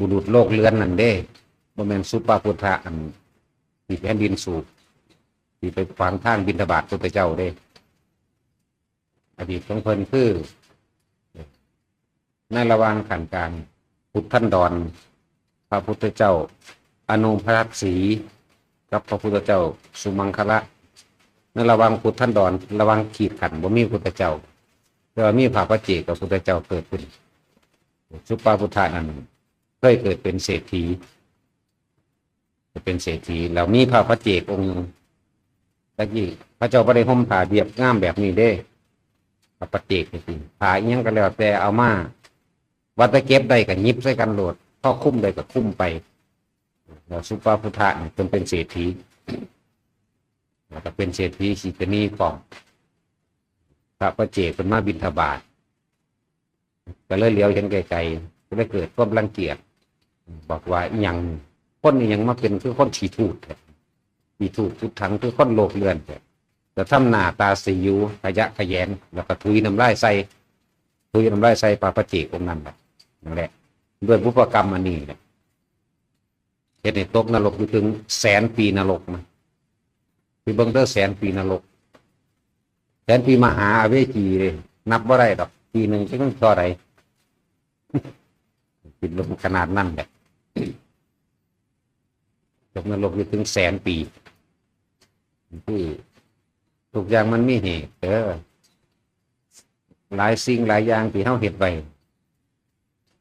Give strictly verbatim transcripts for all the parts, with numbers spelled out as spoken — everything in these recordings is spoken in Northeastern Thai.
บุรุษโลกเรือนนั่นเด้ บ่แม่นสุปาพุทธะอันที่แผ่นดินสูบ ที่ไปขวางทางบิณฑบาตพุทธเจ้าเด้ อดีตของเพิ่นคือ ในระหว่างขั้นกลาง พุทธันดร พระพุทธเจ้าอนุพรักษ์ศรี กับพระพุทธเจ้าสุมังคละ ในระหว่างพุทธันดร ระหว่างขีดขั้นบ่มีพุทธเจ้า แต่ว่ามีพระปัจเจกพุทธเจ้าเกิดขึ้น สุปาพุทธะนั้นเคยเกิดเป็นเศรษฐี เป็นเศรษฐี แล้วมีพระปัจเจกองค์หนึ่ง ตะกี้พระเจ้าบ่ได้ห่มผ้าเรียบงามแบบนี้เด้ พระปัจเจกนี่สิ ผ้าอิหยังก็แล้วแต่เอามา ว่าแต่เก็บได้ก็หยิบใส่กันโลด พอคุมได้ก็คุมไป แล้วสุปาพุทธะนี่เพิ่นเป็นเศรษฐี แล้วก็เป็นเศรษฐีสิจะมีของ พระปัจเจกเพิ่นมาบิณฑบาต ก็เลยเหลียวเห็นไกลๆ ก็เลยเกิดความรังเกียจ บอกว่า "อิหยัง คนอิหยังมาเป็นคือคนขี้ถูดแท้ ขี้ถูดจุดถังคือคนโลกเรือนแท้ แต่ทำหน้าตาสีอยู่ขยะแขยง แล้วก็ถุยน้ำลายใส่ ถุยน้ำลายใส่พระปัจเจกองค์นั้นแหละ นั่นแหละ ด้วยบุพกรรมอันนี้แหละ เฮ็ดให้ตกนรกอยู่ถึงแสนปีนรกนะ ไปเบิ่งเด้อ แสนปีนรก แสนปีมหาอเวจีเลย นับบ่ได้ดอก ปีหนึ่งจักมันเท่าใด คิดลงขนาดนั้นแหละ ตกนรกอยู่ถึงแสนปี คือทุกอย่างมันมีเหตุ เออ หลายสิ่งหลายอย่างที่เฮาเฮ็ดไว้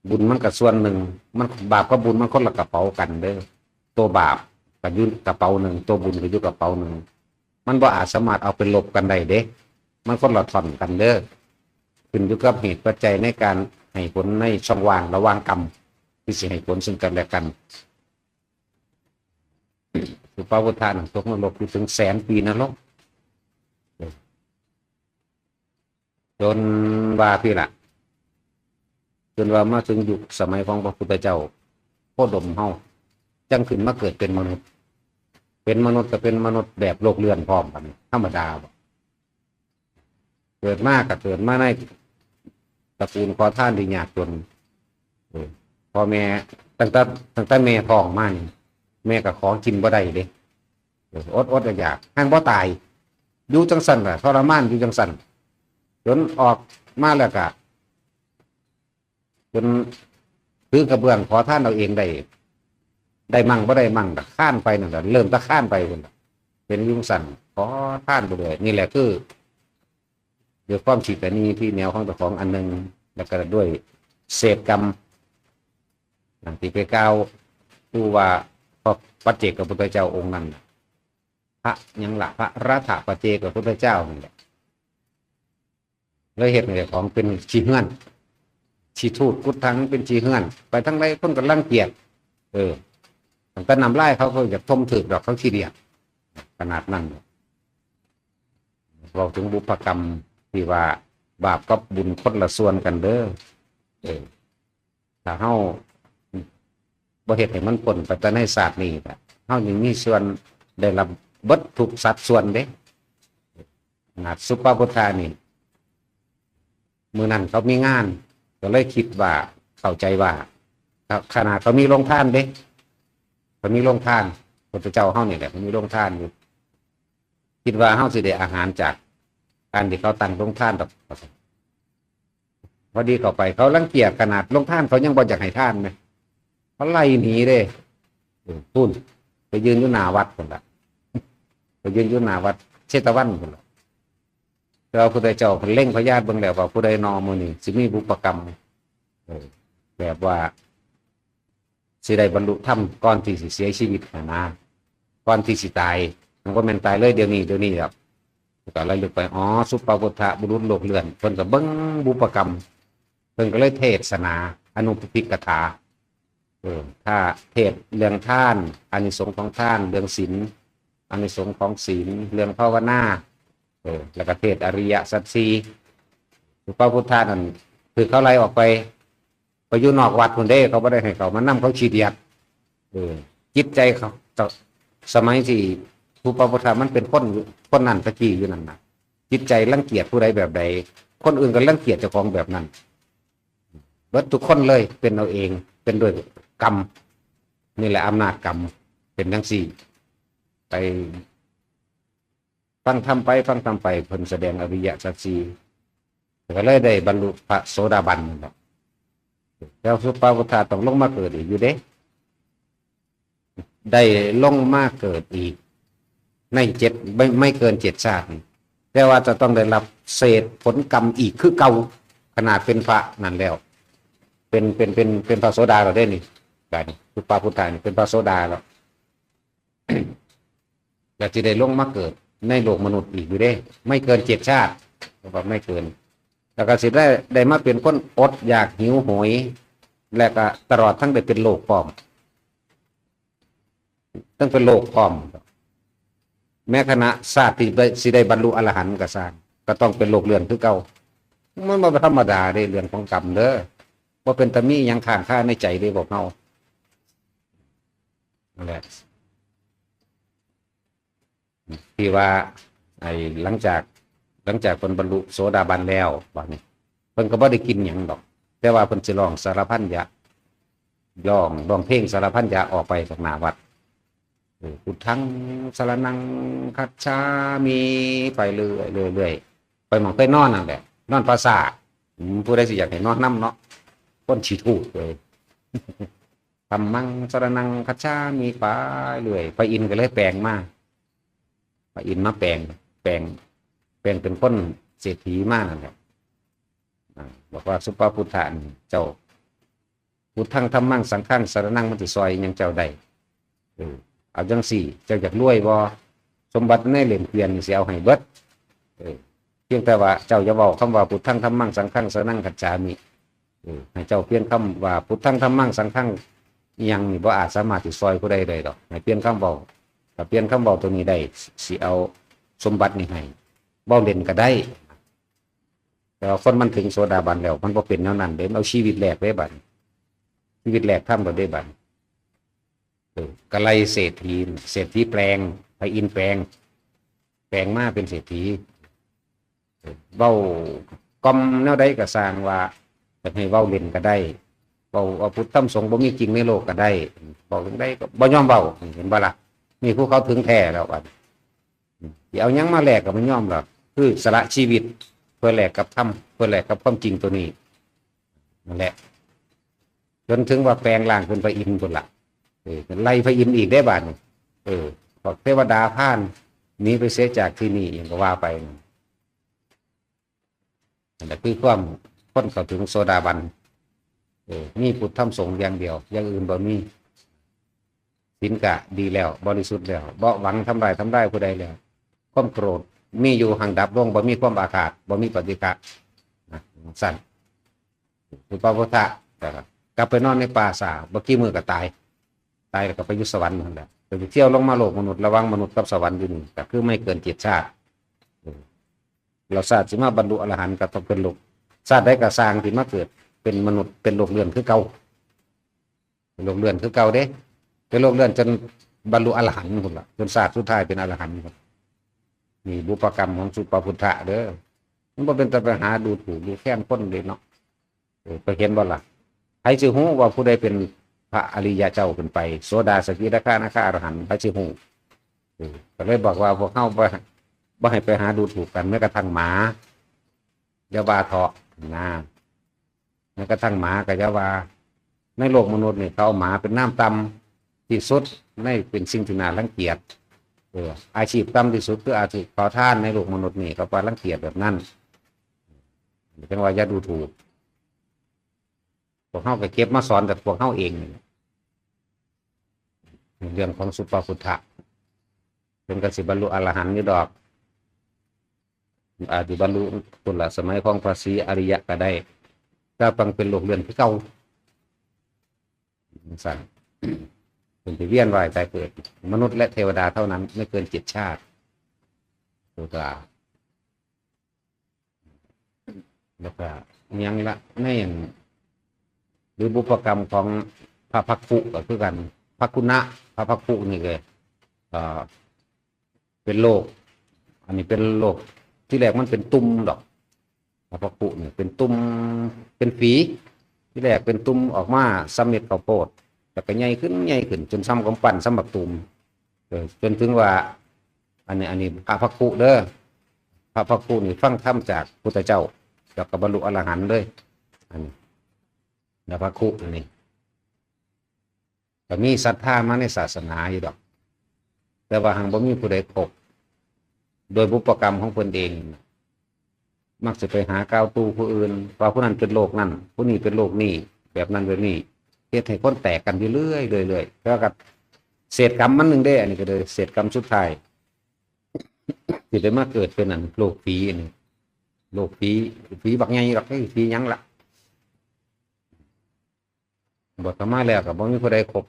บุญมันก็ส่วนหนึ่ง มัน บาปกับบุญมันคนละกระเป๋ากันเด้อ ตัวบาปก็อยู่กระเป๋าหนึ่ง ตัวบุญก็อยู่กระเป๋าหนึ่ง มันบ่อาจสามารถเอาไปลบกันได้เด้ มันคนละท่อนกันเด้อ ขึ้นอยู่กับเหตุปัจจัยในการให้ผลในช่องว่างระหว่างกรรม ที่สิให้ผลซึ่งกันและกัน สุปาพุทธะนั่นตกนรกอยู่ถึงแสนปีนรก จนว่าพี่ละ จนว่ามาถึงยุคสมัยของพระพุทธเจ้าโคดมเฮา จังขึ้นมาเกิดเป็นมนุษย์ เป็นมนุษย์ก็เป็นมนุษย์แบบโลกเรือนพร้อมกัน ธรรมดาบ่ เกิดมาก็เกิดมาในตระกูลขอทานที่ยากจน เออ พ่อแม่ ตั้งแต่ ตั้งแต่แม่ท้องมานี่ แม่ก็ขอกินบ่ได้เด้ เออ อดอดอยากๆ แฮงบ่ตาย อยู่จังซั่นล่ะ ทรมานอยู่จังซั่น จนออกมาแล้วก็ จนถือกระเบื้องขอทานเอาเองได้ ได้มั่งบ่ได้มั่ง ก็คานไปนั่นแหละ เริ่มแต่คานไปพุ่นล่ะ เป็นอยู่จังซั่น ขอทานไปเรื่อย นี่แหละคือ ด้วยความขี้ตะหนี่ที่แนวของเจ้าของอันหนึ่ง แล้วก็ด้วยเศษกรรม ดังที่ไปกล่าว ผู้ว่าพระปัจเจกพุทธเจ้าองค์นั้นน่ะ พระหยังล่ะ พระรัตถปัจเจกพุทธเจ้านั่นแหละ เลยเฮ็ดให้เจ้าของเป็นขี้เฮือน ขี้ถูดกุดถัง เป็นขี้เฮือน ไปทางใดคนก็รังเกียจ เออ ตั้งแต่น้ำลายเขาก็อยากทมถืกดอก เขาขี้เดียด ขนาดนั้น เว้าถึงบุพกรรมที่ว่าบาปกับบุญคนละส่วนกันเด้อ เออ ถ้าเฮาบ่เฮ็ดให้มันพ้นไปแต่ในชาตินี้น่ะ เฮายังมีส่วนได้รับเบิดทุกสัดส่วนเด้ ขนาดสุปาพุทธานี่ มื้อนั้นเขามีงาน ก็เลยคิดว่า เข้าใจว่า ขนาดเขามีโรงทานเด้ เขามีโรงทาน พุทธเจ้าเฮานี่แหละ เขามีโรงทานอยู่ คิดว่าเฮาสิได้อาหารจากอันที่เขาตั้งโรงทานดอก พอดีเข้าไป เขารังเกียจ ขนาดโรงทานเขายังบ่อยากให้ทานแหม เขาไล่หนีเด้ เออ พู้น ไปยืนอยู่หน้าวัดพุ่นล่ะ ไปยืนอยู่หน้าวัดเชตวันพุ่นล่ะ แต่ว่าพุทธเจ้าเพิ่นเล็งพยาธิเบิ่งแล้วว่าผู้ใดนอมื้อนี้สิมีบุพกรรม เออ แบบว่า สิได้บรรลุธรรมก่อนที่สิเสียชีวิตหั้นนะ ก่อนที่สิตาย มันบ่แม่นตายเลยเดี๋ยวนี้ เดี๋ยวนี้ดอก ก็ระลึกไป อ๋อ สุปาพุทธะบุรุษโลกเรือน เพิ่นก็เบิ่งบุพกรรม เพิ่นก็เลยเทศนา อนุปปิกถา เออ ถ้าเทศเรื่องทาน อานิสงส์ของทาน เรื่องศีล อานิสงส์ของศีล เรื่องภาวนา เออ แล้วก็เทศอริยสัจสี่ สุปาพุทธะนั่น คือเขาไล่ออกไป ไปอยู่นอกวัดพุ่นเด้ เขาบ่ได้ให้เขามานำ เขาขี้เดียด เออ จิตใจเขา สมัยที่สุปาพุทธะมันเป็นคน คนนั้นตะกี้อยู่นั่นน่ะ จิตใจรังเกียจผู้ใดแบบใด คนอื่นก็รังเกียจเจ้าของแบบนั้น เบิดทุกคนเลย เป็นเอาเอง เป็นด้วย กรรม นี่แหละอำนาจกรรม เป็นจั่งซี้ ไป ฟังธรรมไป ฟังธรรมไป เพิ่นแสดงอริยสัจสี่ ก็เลยได้บรรลุพระโสดาบันนั่นแหละ แล้วสุปปาพุทธะต้องลงมาเกิดอีกอยู่เด้ ได้ลงมาเกิดอีก ในเจ็ด ไม่ ไม่เกินเจ็ดชาตินี่ แต่ว่าจะต้องได้รับเศษผลกรรมอีกคือเก่า ขนาดเป็นพระนั่นแล้ว เป็น เป็น เป็น เป็นพระโสดาแล้วเด้นี่ กายนี่ สุปปาพุทธะนี่เป็นพระโสดาแล้ว แล้วสิได้ลงมาเกิดในโลกมนุษย์อีกอยู่เด้ ไม่เกินเจ็ดชาติ ก็ว่าไม่เกิน แล้วก็สิได้ ได้มาเป็นคนอดอยากหิวโหย และก็ตลอดทั้งได้เป็นโรคพร้อม ต้องเป็นโรคพร้อม แม้ขณะชาติที่ได้ สิได้บรรลุอรหันต์ก็ซ่าง ก็ต้องเป็นโรคเรื้อนคือเก่า มันบ่ธรรมดาเด้ เรื่องของกรรมเด้อ บ่เป็นตามีหยังค้างคาในใจเด้พวกเฮา นั่นแหละ ที่ว่า ไอ้หลังจาก หลังจากเพิ่นบรรลุโสดาบันแล้ว บัดนี้ เพิ่นก็บ่ได้กินหยังดอก แต่ว่าเพิ่นสิร้องสารพันยะ ร้อง ร้องเพลงสารพันยะออกไปจากหน้าวัด เออ พุทธังสรณังคัจฉามิ ไปเรื่อย เรื่อย เรื่อย ไปหม่องเคยนอนนั่นแหละ นอนปราสาท อืม ผู้ใดสิอยากให้นอนนำเนาะ คนขี้ถูกเลย ธัมมังสรณังคัจฉามิ ไปเรื่อย พระอินทร์ก็เลยแปลงมา พระอินทร์มาแปลง แปลง แปลงเป็นคนเศรษฐีมานั่นแหละ อ่า บอกว่าสุปปาพุทธะนี่เจ้า พุทธังธัมมังสังฆังสรณัง มันสิซอยหยังเจ้าได้ เออ เอาจั่งซี้ เจ้าอยากรวยบ่ สมบัติในเหรียญเกวียนนี่สิเอาให้เบิด เออ เพียงแต่ว่าเจ้าอย่าเว้าคำว่าพุทธังธัมมังสังฆังสรณังคัจฉามิ เออ ให้เจ้าเปลี่ยนคำว่าพุทธังธัมมังสังฆังอิหยังนี่บ่อาจสามารถสิซอยผู้ใดได้ดอก ให้เปลี่ยนคำเว้า ถ้าเปลี่ยนคำเว้าตัวนี้ได้ สิเอาสมบัตินี่ให้ เว้าเล่นก็ได้ แต่ว่าคนมันถึงโสดาบันแล้ว มันบ่เป็นแนวนั้นเด้ มันเอาชีวิตแลกเด้บัดนี้ ชีวิตแลกธรรมแล้วเด้บัดนี้ เออ ก็ไล่เศรษฐี เศรษฐีแปลง พระอินทร์แปลง แปลงมาเป็นเศรษฐี เออ เว้ากล่อมแนวใดก็ซ่างว่า อยากให้เว้าเล่นก็ได้ เว้า เว้าพุทธธรรมสงฆ์บ่มีจริงในโลกก็ได้ บอกจั่งใดก็บ่ยอมเว้า เห็นบ่ล่ะ นี่ผู้เขาถึงแท้แล้วบัดนี้ สิเอาหยังมาแลกก็บ่ยอมดอก คือสละชีวิตเพื่อแลกกับธรรม เพื่อแลกกับความจริงตัวนี้ นั่นแหละ จนถึงว่าแปลงร่างเป็นพระอินทร์พุ้นล่ะ เออ ไล่พระอินทร์อีกได้บาดนี้ เออ พวกเทวดาพาหนีไปเสียจากที่นี่ อิหยังก็ว่าไป นั่นแหละคือความคนเข้าถึงโสดาบัน เออ มีพุทธธรรมสงฆ์อย่างเดียว อย่างอื่นบ่มี ศีลก็ดีแล้ว บริสุทธิ์แล้ว บ่หวังทำร้าย ทำร้ายผู้ใดแล้ว ความโกรธมีอยู่ หั้งดับลง บ่มีความอาฆาต บ่มีปฏิฆะ นะ ซั่น สุปปาพุทธะ กลับไปนอนในป่าช้า บ่กี่มื้อก็ตาย ตายแล้วก็ไปอยู่สวรรค์นั่นแหละ ไปเที่ยวลงมาโลกมนุษย์ ระหว่างมนุษย์กับสวรรค์อยู่นี่ ก็คือไม่เกินเจ็ดชาติ เออ แล้วชาติสิมาบรรลุอรหันต์ก็ต้องเป็นโลก ชาติใดก็ซ่างที่มาเกิดเป็นมนุษย์ เป็นโลกเรื้อนคือเก่า เป็นโลกเรื้อนคือเก่าเด้ เป็นโลกเรื้อนจนบรรลุอรหันต์พุ้นล่ะ จนชาติสุดท้ายเป็นอรหันต์พุ้น นี่บุพกรรมของสุปปาพุทธะเด้อ มันบ่เป็นตาไปหาดูถูกดูแคลนคนเด้เนาะ เออ ไปเห็นบ่ล่ะ ไผสิฮู้ว่าผู้ใดเป็นพระอริยะเจ้าขึ้นไป โสดา สกิทาคานาคาอรหันต์ ไผสิฮู้ เออ ก็เลยบอกว่าพวกเฮาบ่ บ่ให้ไปหาดูถูกกัน แม้กระทั่งหมา อย่าว่าเถาะ นะ แม้กระทั่งหมาก็อย่าว่า ในโลกมนุษย์นี่เขาเอาหมาเป็นนามต่ำที่สุด ใน เป็นสิ่งที่น่ารังเกียจ เออ อาชีพต่ำที่สุดคืออาชีพขอทานในโลกมนุษย์นี่ เขาว่ารังเกียจแบบนั้น จั่งว่าอย่าดูถูก พวกเฮาก็เก็บมาสอนแต่พวกเฮาเองนี่แหละ เรื่องของสุปปาพุทธะ เพิ่นก็สิบรรลุอรหันต์อยู่ดอก อาจสิบรรลุพุ้นละ สมัยของพระศรีอริยะก็ได้ แต่ต้องเป็นโลกเรื้อนคือเก่า ซั่น เพิ่นสิเวียนว่ายตายเกิด มนุษย์และเทวดาเท่านั้น ไม่เกินเจ็ดชาติ ตัวตา แล้วก็อิหยังละ ในอัน หรือบุพกรรมของพระภักขุก็คือกัน ภักขุนะ พระภักขุนี่ก็ เอ่อ เป็นโรค อันนี้เป็นโรค ที่แรกมันเป็นตุ่มดอก พระภักขุนี่เป็นตุ่ม เป็นฝี ที่แรกเป็นตุ่มออกมาส่ำเม็ดข้าวโพด แล้วก็ใหญ่ขึ้นใหญ่ขึ้น จนส่ำกำปั้นส่ำบักตูม เออ จนถึงว่า อันนี้ อันนี้พระภักคุเด้อ พระภักคุนี่ฟังธรรมจากพุทธเจ้า แล้วก็บรรลุอรหันต์เลย อันนี้ แล้วพระภักคุนี่ ก็มีศรัทธามาในศาสนาอยู่ดอก แต่ว่าหังบ่มีผู้ใดครบ โดยบุพกรรมของเพิ่นเอง มักสิไปหากล่าวตู่ผู้อื่น ว่าผู้นั้นเป็นโรคนั้น ผู้นี้เป็นโรคนี้ แบบนั้นแบบนี้ เฮ็ดให้คนแตกกันอยู่เรื่อยๆ เรื่อยๆ แล้วก็เศษกรรมมันหนึ่งเด้ อันนี้ก็เลยเศษกรรมสุดท้าย สิได้มาเกิดเป็นอันโรคผีอันนี้ โรคผี ผีบักใหญ่หรอก ผีหยังล่ะ บวชเข้ามาแล้วก็บ่มีผู้ใดครบ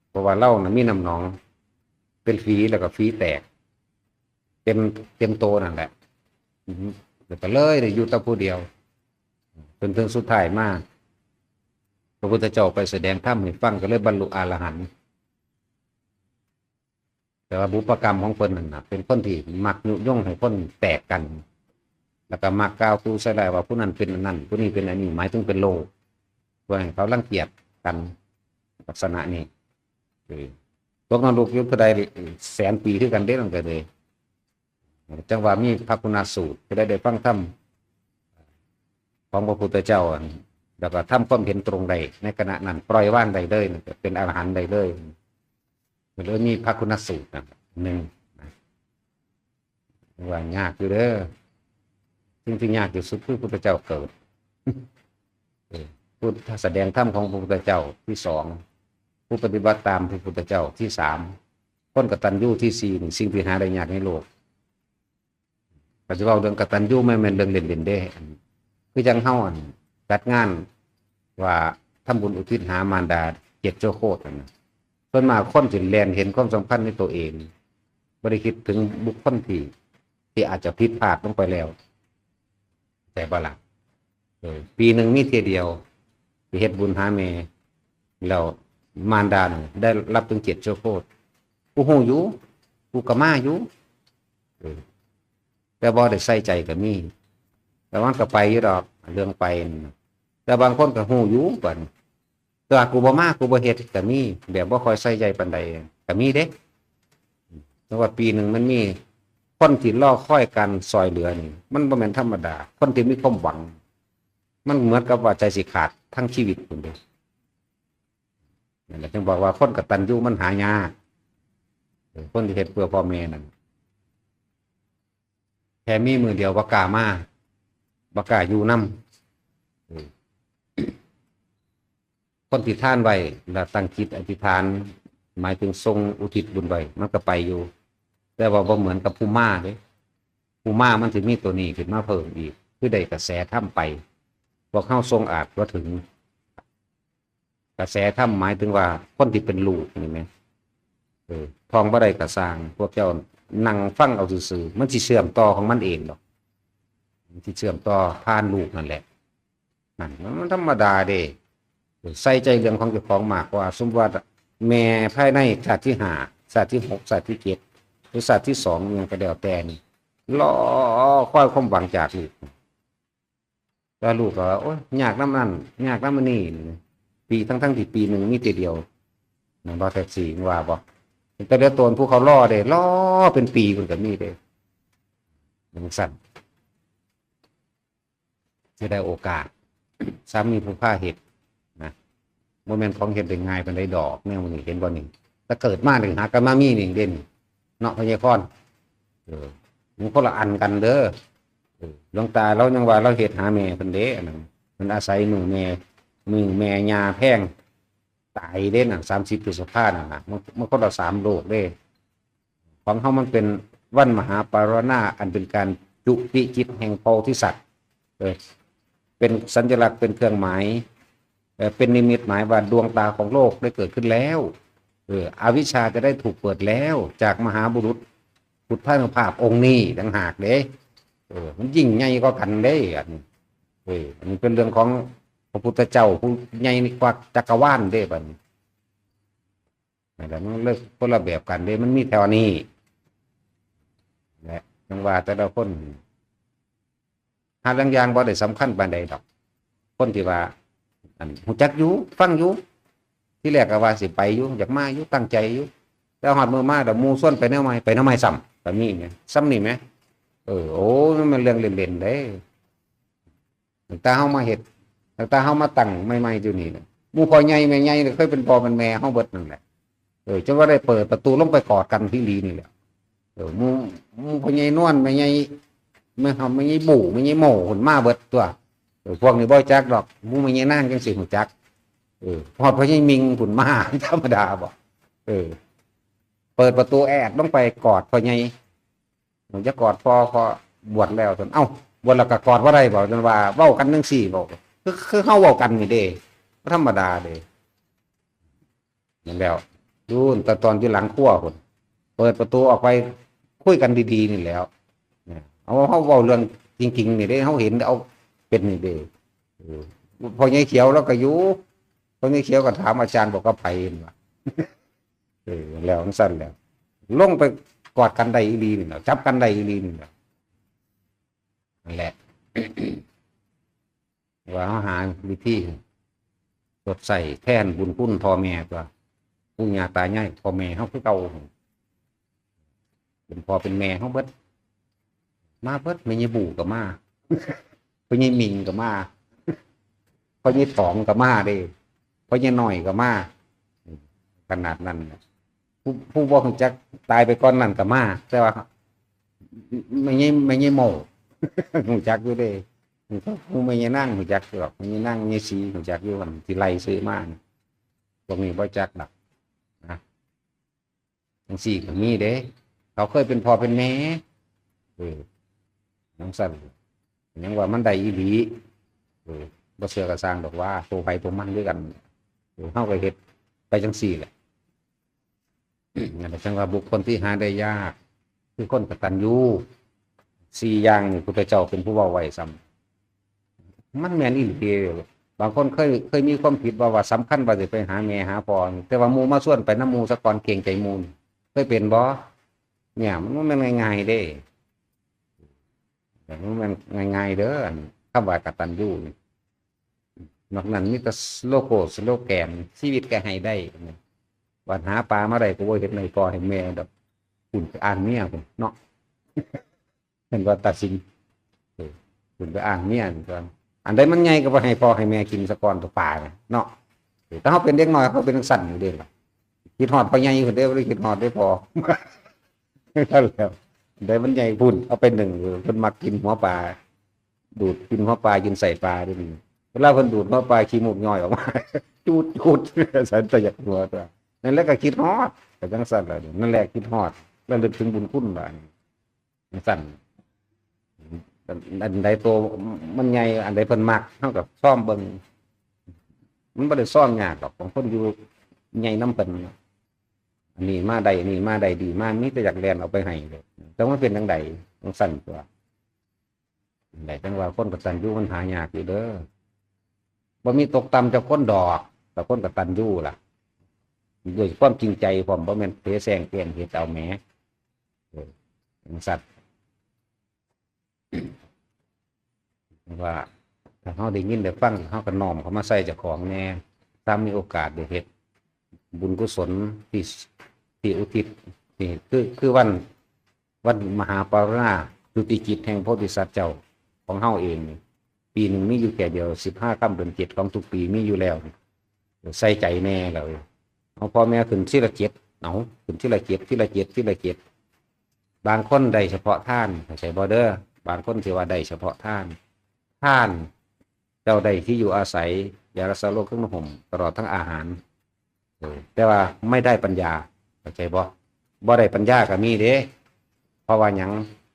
เพราะว่าลาวน่ะมีน้ำหนอง เป็นฝีแล้วก็ฝีแตก เต็ม เต็มโตนั่นแหละ อือฮึ แล้วก็เลยได้อยู่แต่ผู้เดียว จนถึงสุดท้ายมา พระพุทธเจ้าไปแสดงธรรมให้ฟัง ก็เลยบรรลุอรหันต์ แต่ว่าบุพกรรมของเพิ่นนั่นน่ะ เป็นคนที่มักยุยงให้คนแตกกัน แล้วก็มักกล่าวตู่ใส่ร้ายว่าผู้นั้นเป็นอันนั้น ผู้นี้เป็นอันนี้ หมายถึงเป็นโรค เพื่อให้เขารังเกียจกัน ลักษณะนี้ เออ ตกนรกอยู่เท่าใด แสนปีคือกันเด้นั่นก็เลย จังว่ามีพระคุณสูตร ผู้ใดได้ฟังธรรมของพระพุทธเจ้า อัน แล้วก็ทำความเห็นตรงได้ ในขณะนั้นปล่อยวางได้เลย เป็นอรหันต์ได้เลย ก็เลยมีพระคุณสูตรนะ หนึ่งนะ ว่ายากอยู่เด้อ สิ่งที่ยากที่สุดคือพุทธเจ้าเกิด เออ พุทธ แสดงธรรมของพระพุทธเจ้า ที่สอง ผู้ปฏิบัติตามพระพุทธเจ้า ที่สาม คนกตัญญู ที่สี่ นี่สิ่งที่หาได้ยากในโลก ก็สิเว้าเรื่องกตัญญู แม่น แม่นเรื่องเล่นๆ เด้ คือจั่งเฮา อัน จัดงานว่าทำบุญอุทิศหามารดา เจ็ดชั่วโคตรนั่นน่ะ ส่วนมากคนสิแล่นเห็นความสำคัญในตัวเอง บ่ได้คิดถึงบุคคลที่ ที่อาจจะผิดพลาดลงไปแล้ว แต่บ่ล่ะ เออ ปีหนึ่งมีเทื่อเดียว ไปเฮ็ดบุญหาแม่ แล้วมารดาน่ะได้รับถึงเจ็ดชั่วโคตร กูฮู้อยู่ กูก็มาอยู่ เออ แต่บ่ได้ใส่ใจก็มี แต่มันก็ไปอยู่ดอก เรื่องไปนั่นน่ะ แต่บางคนก็ฮู้อยู่บัดนี้ แต่ว่ากูบ่มา กูบ่เฮ็ดก็มี แบบบ่ค่อยใส่ใจปานใดก็มีเด้ แต่ว่าปีหนึ่งมันมีคนที่รอคอยการซ่อยเหลือนี่ มันบ่แม่นธรรมดา คนที่มีความหวัง มันเหมือนกับว่าใจสิขาดทั้งชีวิตพุ้นเด้ นั่นแหละจึงบอกว่าคนกตัญญูมันหายาก เออ คนที่เฮ็ดเพื่อพ่อแม่นั่น แค่มีมื้อเดียวบ่กล้ามา บ่กล้าอยู่นำ เออ คนที่ทานไว้ แล้วตั้งจิตอธิษฐาน หมายถึงส่งอุทิศบุญไว้ มันก็ไปอยู่ แต่ว่าบ่เหมือนกับผู้มาเด้ ผู้มามันสิมีตัวนี้ขึ้นมาเพิ่มอีก คือได้กระแสธรรมไป พวกเฮาส่งอาจบ่ถึง กระแสธรรมหมายถึงว่าคนที่เป็นลูกนี่แหม เออ ท้องบ่ได้ก็ซ่าง พวกเจ้านั่งฟังเอาซื่อๆ มันสิเชื่อมต่อของมันเองดอก มันสิเชื่อมต่อผ่านลูกนั่นแหละ นั่นมันธรรมดาเด้ เออ ใส่ใจเรื่องของเจ้าของมากกว่า สมมุติว่าแม่ภายในชาติที่ห้า ชาติที่หก ชาติที่เจ็ด หรือชาติที่สอง อิหยังก็แล้วแต่นี่ รอคอยความหวังจากลูก แล้วลูกก็ว่า โอ๊ย ยากนำนั่น ยากนำอันนี้ ปี ทั้งๆ ที่ปีหนึ่งมีเทื่อเดียว แม่นบ่ แท็กซี่ ว่าบ่ แต่เหลือตนผู้เขารอเด้ รอเป็นปีพุ้นก็มีเด้ จั่งซั้น สิได้โอกาส ซ้ำมีผู้พาเฮ็ดนะ บ่แม่นของเฮ็ดได้ง่ายปานใดดอก แนวนี้ เห็นบ่นี่ แต่เกิดมานี่หากันมามีนี่เด่น เนาะ พญาพร เออ มันคนละอันกันเด้อ เออ หลวงตาลาวยังว่าลาวเฮ็ดหาแม่เพิ่นเด้ อันนั้น เพิ่นอาศัยมือแม่ มือแม่ย่าแพง ตายเด้น่ะ สามสิบพฤษภานั่นน่ะ มัน มันคนละสามโลกเด้ ของเฮามันเป็นวันมหาปารณา อันเป็นการจุติจิตแห่งโพธิสัตว์ เออ เป็นสัญลักษณ์ เป็นเครื่องหมาย เอ่อ เป็นนิมิตหมายว่าดวงตาของโลกได้เกิดขึ้นแล้ว เออ อวิชชาจะได้ถูกเปิดแล้ว จากมหาบุรุษพุทธานุภาพองค์นี้ต่างหากเด้ เออ มันยิ่งใหญ่กว่ากันเด้ อันนี้ เออ อันนี้เป็นเรื่องของพระพุทธเจ้าผู้ใหญ่กว่าจักรวาลเด้ บัดนี้ นั่นแหละ มันเลยคนละแบบกันเด้ มันมีแถวนี้แหละ จั่งว่าแต่ละคน หาลางอย่างบ่ได้สำคัญปานใดดอก คนที่ว่า อัน ฮู้จักอยู่ ฟังอยู่ ที่แรกก็ว่าสิไปอยู่ อยากมาอยู่ ตั้งใจอยู่ แต่ฮอดมื้อมาแล้วหมู่ชวนไปแนวใหม่ ไปแนวใหม่ซ้ำ ก็มีแหม ซ้ำนี่แหม เออ โอ้ มันเรื่องเล่นๆเด้ ตั้งแต่เฮามาเฮ็ด ตั้งแต่เฮามาตั้งใหม่ๆอยู่นี่น่ะ หมู่พ่อใหญ่แม่ใหญ่เนี่ยเคยเป็นพ่อเป็นแม่เฮาเบิดนั่นแหละ เออ จนว่าได้เปิดประตูลงไปกอดกันอีหลีนี่แหละ เออ หมู่ หมู่พ่อใหญ่นวล แม่ใหญ่ แม่เฮา แม่ใหญ่บู่ แม่ใหญ่โม่ เพิ่นมาเบิดตัว เออ พวกนี้บ่จักดอก หมู่แม่ใหญ่นางจังสิฮู้จัก เออ ฮอดพ่อใหญ่มิง เพิ่นมา ธรรมดาบ่ เออ เปิดประตูแอดลงไปกอดพ่อใหญ่ "จะกอดพ่อ พ่อบวชแล้ว" ซั่น "เอ้า บวชแล้วก็กอดบ่ได้บ่" ซั่นว่า เว้ากันจังซี่บ่ คือ คือเฮาเว้ากันนี่เด้ บ่ธรรมดาเด้ นั่นแหล้ว อยู่แต่ตอนอยู่หลังครัวพุ้น เปิดประตูออกไปคุยกันดีๆนี่แหล้ว เนี่ย เอา เฮาเว้าเรื่องจริงๆนี่เด้ เฮาเห็นเอาเป็นนี่เด้ เออ พ่อใหญ่เขียวลาวก็อยู่ พ่อใหญ่เขียวก็ถาม "อาจารย์บอกกับไผ" นั่นว่า เออ แล้วจั่งซั้นแหล้ว ลงไปกอดกันได้อีหลีนี่แหละ จับกันได้อีหลีนี่แหละ นั่นแหละ ว่าเฮาหาวิธีชดใช้แทนบุญคุณพ่อแม่ตัว ปู่ย่าตายาย พ่อแม่เฮาคือเก่า เป็นพ่อเป็นแม่เฮาเบิด มาเบิด แม่ใหญ่บู่ก็มา พ่อใหญ่มิงก็มา พ่อใหญ่ต๋องก็มาเด้ พ่อใหญ่น้อยก็มา ขนาดนั้นน่ะ ผู้ ผู้บ่ฮู้จักตายไปก่อนนั้นก็มา แต่ว่า แม่ใหญ่ แม่ใหญ่โม่ ฮู้จักอยู่เด้ ผู้แม่ใหญ่นางฮู้จักอยู่ดอก แม่ใหญ่นาง แม่ใหญ่ศรีฮู้จักอยู่ อันที่ไล่ชื่อมานี่ พวกนี้บ่จักดอกนะ จั่งซี้ก็มีเด้ เขาเคยเป็นพ่อเป็นแม่ เออ จั่งซั้น ยังว่ามันได้อีหลี เออ บ่เชื่อก็ซ่างดอกว่า ตัวไผตัวมันคือกัน เออ เฮาก็เฮ็ดไปจั่งซี้แหละ นั่นแหละ จั่งว่าบุคคลที่หาได้ยาก คือคนกตัญญู สี่อย่างนี่พุทธเจ้าเป็นผู้เว้าไว้ซ้ำ มันแม่นอีหลี บางคนเคย เคยมีความคิดว่า ว่าสำคัญว่าสิไปหาแม่หาพ่อ แต่ว่าหมู่มาชวนไปนำหมู่ซะก่อน เกรงใจหมู่ เคยเป็นบ่ เนี่ย มันบ่แม่นง่ายๆเด้ มันบ่แม่นง่ายๆเด้อ อันคำว่ากตัญญูนี่ นอกนั้นมีแต่สโลโก สโลแกน ชีวิตก็ให้ได้ บัดหาปลามาได้ก็บ่เฮ็ดให้พ่อให้แม่ดอก คุณไปอ้างเมียคุณเนาะ เห็นว่าตัดสิน เออ คุณไปอ้างเมียก่อน อันใดมันใหญ่ก็บ่ให้พ่อให้แม่กินซะก่อนตัวปลาน่ะเนาะ เออ ถ้าเฮาเป็นเด็กน้อย เฮาเป็นจั่งซั้นอยู่เด้ล่ะ คิดฮอดพ่อใหญ่เพิ่นเด้ บ่ได้คิดฮอดเด้พ่อ นั่นแหละ อันใดมันใหญ่พุ้น เอาไปนึ่ง เออ เพิ่นมักกินหัวปลา ดูดกินหัวปลา กินไส้ปลาเด้นี่ เวลาเพิ่นดูดหัวปลา ขี้มูกย้อยออกมา จูดๆ สันตะอยากหัวตัว นั่นแหละก็คิดฮอด ก็จั่งซั้นล่ะ นั่นแหละคิดฮอด ระลึกถึงบุญคุณบาดนี้ จั่งซั้น อันใดตัวมันใหญ่ อันใดเพิ่นมัก เฮาก็ซ่อมเบิ่ง มันบ่ได้ซ่อมยากดอก บางคนอยู่ใหญ่นำเพิ่น อันนี้มาได้ อันนี้มาได้ดี มามีแต่อยากแล่นเอาไปให้เลย แต่มันเป็นจั่งใด จั่งซั้นตัว ได้จั่งว่าคนกตัญญูมันหายากอยู่เด้อ บ่มีตกต่ำจากคนดอก แต่คนกตัญญูล่ะ ด้วยความจริงใจพร้อม บ่แม่นเสแสร้งแกล้งเฮ็ดเอาแหม เออ จั่งซั้น ว่าถ้าเฮาได้ยินได้ฟัง เฮาก็น้อมเข้ามาใส่เจ้าของแหน่ ถ้ามีโอกาสได้เฮ็ดบุญกุศลที่ ที่อุทิศ ที่คือ คือวัน วันมหาปวารณาจุติกิจแห่งโพธิสัตว์เจ้าของเฮาเองนี่ ปีหนึ่งมีอยู่แค่เดียว สิบห้าค่ำเดือนเจ็ดของทุกปีมีอยู่แล้ว ใส่ใจแหน่แล้ว เอาพ่อแม่ขึ้นทีละเจ็ด เอาขึ้นทีละเจ็ด ทีละเจ็ด ทีละเจ็ด บางคนได้เฉพาะทาน เข้าใจบ่เด้อ บางคนสิว่าได้เฉพาะทาน ทาน เจ้าได้ที่อยู่อาศัย ยารักษาโรค เครื่องนุ่งห่ม ตลอดทั้งอาหาร เออ แต่ว่าไม่ได้ปัญญา เข้าใจบ่ บ่ได้ปัญญาก็มีเด้ เพราะว่าหยัง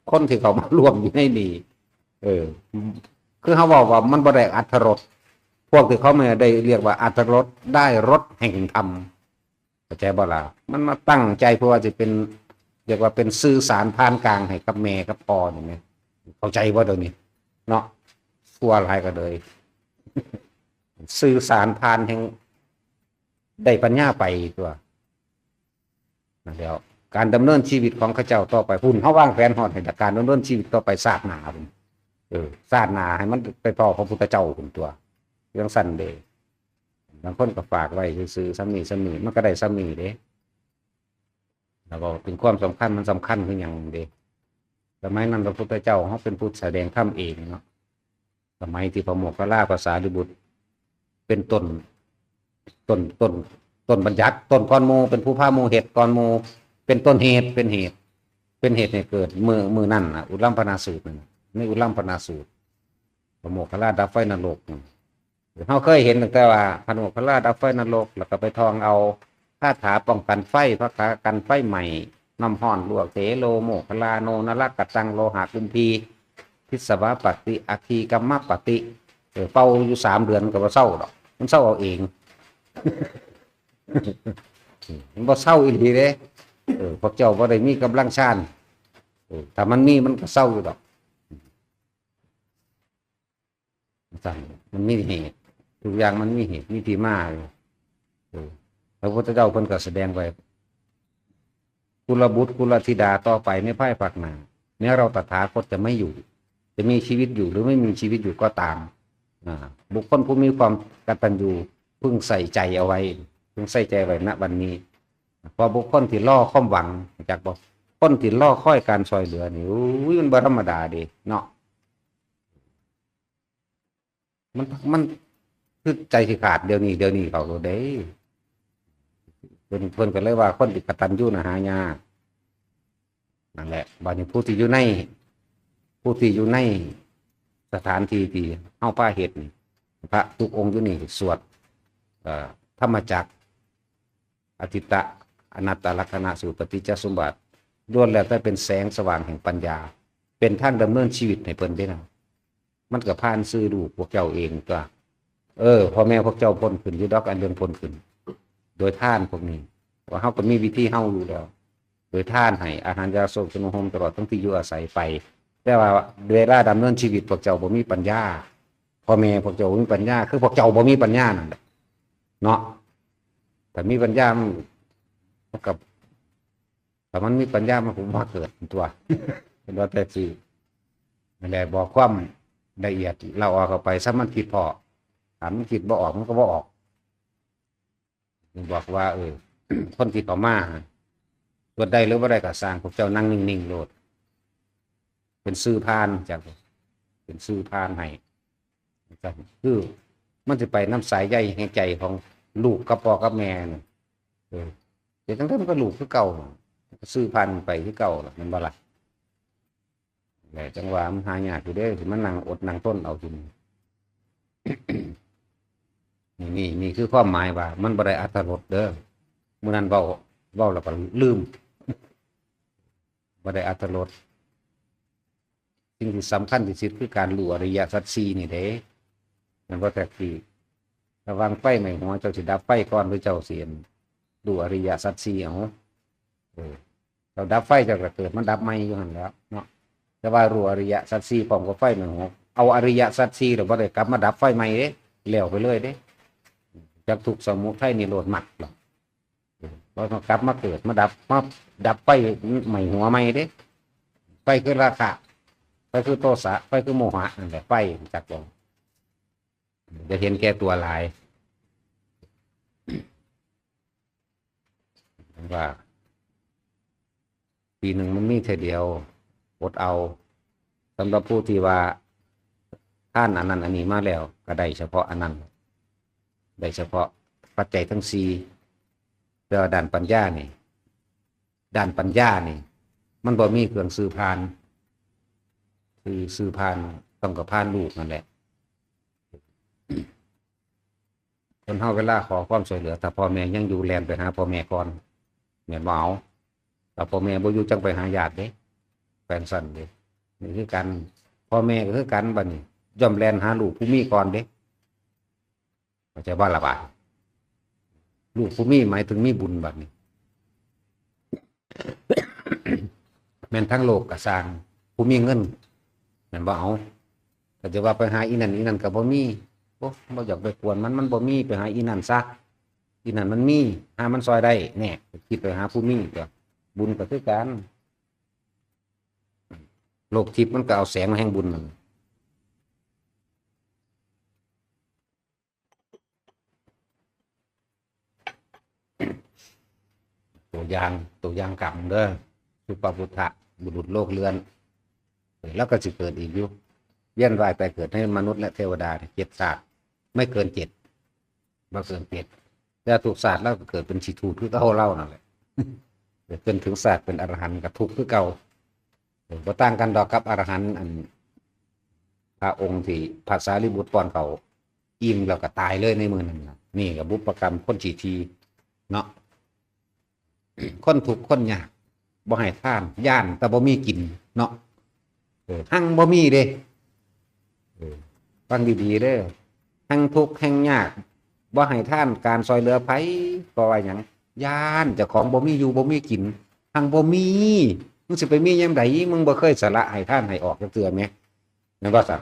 คนที่เขามาร่วมอยู่ในนี่ เออ คือเขาบอกว่ามันบ่ได้อรรถรส พวกที่เขาไม่ได้เรียกว่าอรรถรส ได้รสแห่งธรรม เข้าใจบ่ล่ะ มันมาตั้งใจเพื่อว่าจะเป็น เรียกว่าเป็นสื่อสารผ่านกลางให้กับแม่กับพ่อนี่แหม เข้าใจบ่เดี๋ยวนี้ เนาะ ชั่วหลายก็เลย สื่อสารผ่านแห่ง ได้ปัญญาไปตัว นั่นแหล้ว การดำเนินชีวิตของเขาเจ้าต่อไปพุ้น เฮาวางแผนฮอดให้การดำเนินชีวิตต่อไปชาติหน้าพุ้น เออ ชาติหน้าให้มันไปพ้อพระพุทธเจ้าพุ้นตัว จั่งซั้นเด้ บางคนก็ฝากไว้ซื่อๆ ซ้ำนี่ซ้ำนี่ มันก็ได้ซ้ำนี่เด้ แล้วก็เป็นความสำคัญ มันสำคัญคือหยังเด้ สมัยนั้นพระพุทธเจ้าเขาเป็นผู้แสดงธรรมเองเนาะ สมัยที่พระโมคคัลลาภาษาริบุตร เป็นต้น ต้น ต้น ต้นบัญญัติ ต้นก่อนหมู่ เป็นผู้พาหมู่เฮ็ดก่อนหมู่ เป็นต้นเหตุ เป็นเหตุ เป็นเหตุให้เกิดมื้อ มื้อนั้นน่ะ อุลัมพนาสูตรนั่นน่ะ ในอุลัมพนาสูตร พระโมคคัลลาดับไฟนรกน่ะ เฮาเคยเห็นตั้งแต่ว่าพระโมคคัลลาดับไฟนรก แล้วก็ไปท่องเอาคาถาป้องกันไฟ พระคากันไฟใหม่ น้ำฮ้อนลวก เตโลโมคคัลลาโน นรกตัง โลหะกุมพี พิศวาปฏิ อัคคีกัมมปฏิ เออ เป่าอยู่สามเดือนก็บ่เซาดอก มันเซาเอาเอง มันบ่เซาอีหลีเด้ เออ พวกเจ้าบ่ได้มีกำลังฌาน เออ ถ้ามันมีมันก็เซาอยู่ดอก จั่งซั้น มันมีเหตุ ทุกอย่างมันมีเหตุ มีที่มาอยู่ เออ พระพุทธเจ้าเพิ่นก็แสดงไว้ กุลบุตรกุลธิดาต่อไปในภายภาคหน้า แม้เราตถาคตจะไม่อยู่ จะมีชีวิตอยู่หรือไม่มีชีวิตอยู่ก็ตาม อ่า บุคคลผู้มีความกตัญญู พึงใส่ใจเอาไว้ พึงใส่ใจไว้ ณ วันนี้ เพราะบุคคลที่รอความหวัง จักบ่ คนที่รอคอยการช่วยเหลือนี่ อุ้ย มันบ่ธรรมดาเด้เนาะ มัน มันคือใจสิขาดเดี๋ยวนี้ เดี๋ยวนี้เขาโลดเด้ เพิ่น เพิ่นก็เลยว่าคนที่กตัญญูน่ะหายาก นั่นแหละ บัดนี้ผู้ที่อยู่ใน ผู้ที่อยู่ในสถานที่ที่เฮาพาเฮ็ดนี่ พระทุกองค์อยู่นี่สวด เอ่อ ธรรมจักร อทิตตะ อนัตตลักษณะสูตร ปฏิจจสมบัติ ล้วนแล้วแต่เป็นแสงสว่างแห่งปัญญา เป็นทางดำเนินชีวิตให้เพิ่นเด้นะ มันก็ผ่านซื่อลูกพวกเจ้าเองตัว เออ พ่อแม่พวกเจ้าพ้นขึ้นอยู่ดอก อันเรื่องพ้นขึ้น โดยทานพวกนี้ ว่าเฮาก็มีวิธีเฮาอยู่แล้ว โดยทานให้อาหารยาโภชโนโฮมตลอดทั้งที่อยู่อาศัยไป แต่ว่าเวลาดำเนินชีวิตพวกเจ้าบ่มีปัญญา พ่อแม่พวกเจ้าบ่มีปัญญา คือพวกเจ้าบ่มีปัญญานั่นแหละเนาะ ถ้ามีปัญญามัน มันก็ ถ้ามันมีปัญญามันก็บ่มาเกิดตัว เป็นว่าแต่สิ นั่นแหละ บอกความละเอียด เล่าออกเข้าไป ซะมันคิดพอ ถ้ามันคิดบ่ออก มันก็บ่ออก บอกว่า เออ คนที่เขามา ตรวจได้หรือบ่ได้ก็ซ่าง พวกเจ้านั่งนิ่งๆโลด เป็นสื่อผ่าน จัก เป็นสื่อผ่านให้ คือมันสิไปนำสายใยแห่งใจของลูกกับพ่อกับแม่น่ะ เออ แต่จั่งใดมันก็ลูกคือเก่า ก็สื่อผ่านไปคือเก่าล่ะ แม่นบ่ล่ะ? แหละ จั่งว่ามันหายากอยู่เด้ สิมานั่งอดนั่งทนเอาอยู่นี่ นี่ นี่ นี่คือความหมายว่ามันบ่ได้อรรถรสเด้อ มื้อนั้นเว้า เว้าแล้วก็ลืม บ่ได้อรรถรส สิ่งที่สำคัญที่สุดคือการรู้อริยสัจสี่นี่เด้ แม่นบ่ แท็กซี่ ระหว่างไฟไหม้หัว เจ้าสิดับไฟก่อนหรือเจ้าสิรู้อริยสัจสี่ เอา เออ เจ้าดับไฟ เจ้าก็เกิดมาดับใหม่อยู่หั่นแหล้วเนาะ แต่ว่ารู้อริยสัจสี่พร้อมกับไฟไหม้หัว เอาอริยสัจสี่แล้วบ่ได้กลับมาดับไฟใหม่เด้ แล้วไปเลยเด้ จักทุกข์สมุทัยนิโรธมรรคหรอก บ่ต้องกลับมาเกิดมาดับ มาดับไฟไหม้หัวใหม่เด้ ไฟคือราคะ ไฟคือโทสะ ไฟคือโมหะ นั่นแหละ ไฟจักบ่ อย่าเห็นแก่ตัวหลาย ว่า ปีหนึ่งมันมีเทื่อเดียว อดเอา สำหรับผู้ที่ว่าทานอันนั้นอันนี้มาแล้ว ก็ได้เฉพาะอันนั้น ได้เฉพาะปัจจัยทั้งสี่ แต่ว่าด้านปัญญานี่ ด้านปัญญานี่ มันบ่มีเครื่องสื่อผ่าน คือสื่อผ่านต้องกับผ่านลูกนั่นแหละ คนเฮาเวลาขอความช่วยเหลือ ถ้าพ่อแม่ยังอยู่ แล่นไปหาพ่อแม่ก่อน แม่นบ่ เอา ถ้าพ่อแม่บ่อยู่ จั่งไปหาญาติเด้ แปลงซั่นเด้ นี่คือกัน พ่อแม่ก็คือกัน บัดนี้ย่อมแล่นหาลูกผู้มีก่อนเด้ เข้าใจบ่ล่ะบาดนี้ ลูกผู้มีหมายถึงมีบุญบัดนี้ แม่นทั้งโลกก็ซ่าง ผู้มีเงิน แม่นบ่ เอา ก็จะว่าไปหาอีนั่นอีนั่นก็บ่มี โอ้ บ่อยากไปกวนมัน มันบ่มี ไปหาอีนั่นซะ อีนั่นมันมี หามันซอยได้ แน่ คิดไปหาผู้มีตัว บุญก็คือกัน โลกทิพย์มันก็เอาแสงแห่งบุญนั่น เ ตัวอย่าง ตัวอย่างกรรมเด้อ สุปปุทธะ บุรุษโลกเรือน เออ แล้วก็สิเกิดอีกอยู่ เวียนว่ายตายเกิดในมนุษย์และเทวดาเนี่ย เจ็ดชาติ ไม่เกินเจ็ด บ่เกินเจ็ด แต่ทุกชาติลาวก็เกิดเป็นขี้ถูดคือเก่าลาวนั่นแหละ เกิดเป็นถึงชาติเป็นอรหันต์ก็ทุกข์คือเก่า เออ บ่ต่างกันดอกกับอรหันต์อัน พระองค์ที่พระสารีบุตรป้อนข้าวอิ่มแล้วก็ตายเลยในมื้อนั้นน่ะ นี่ก็บุพกรรมคนขี้ถี่เนาะ คนทุกข์คนยาก บ่ให้ทาน ย้านแต่บ่มีกินเนาะ เออ หังบ่มีเด้ เออ ฟังดีๆเด้อ หังทุกข์หังยาก บ่ให้ทาน การซอยเหลือไผ เพราะว่าหยัง ย้านเจ้าของบ่มีอยู่บ่มีกิน หังบ่มี มึงสิไปมียามใด มึงบ่เคยสละให้ทานให้ออกจักเทื่อแหม แม่นบ่ซั้น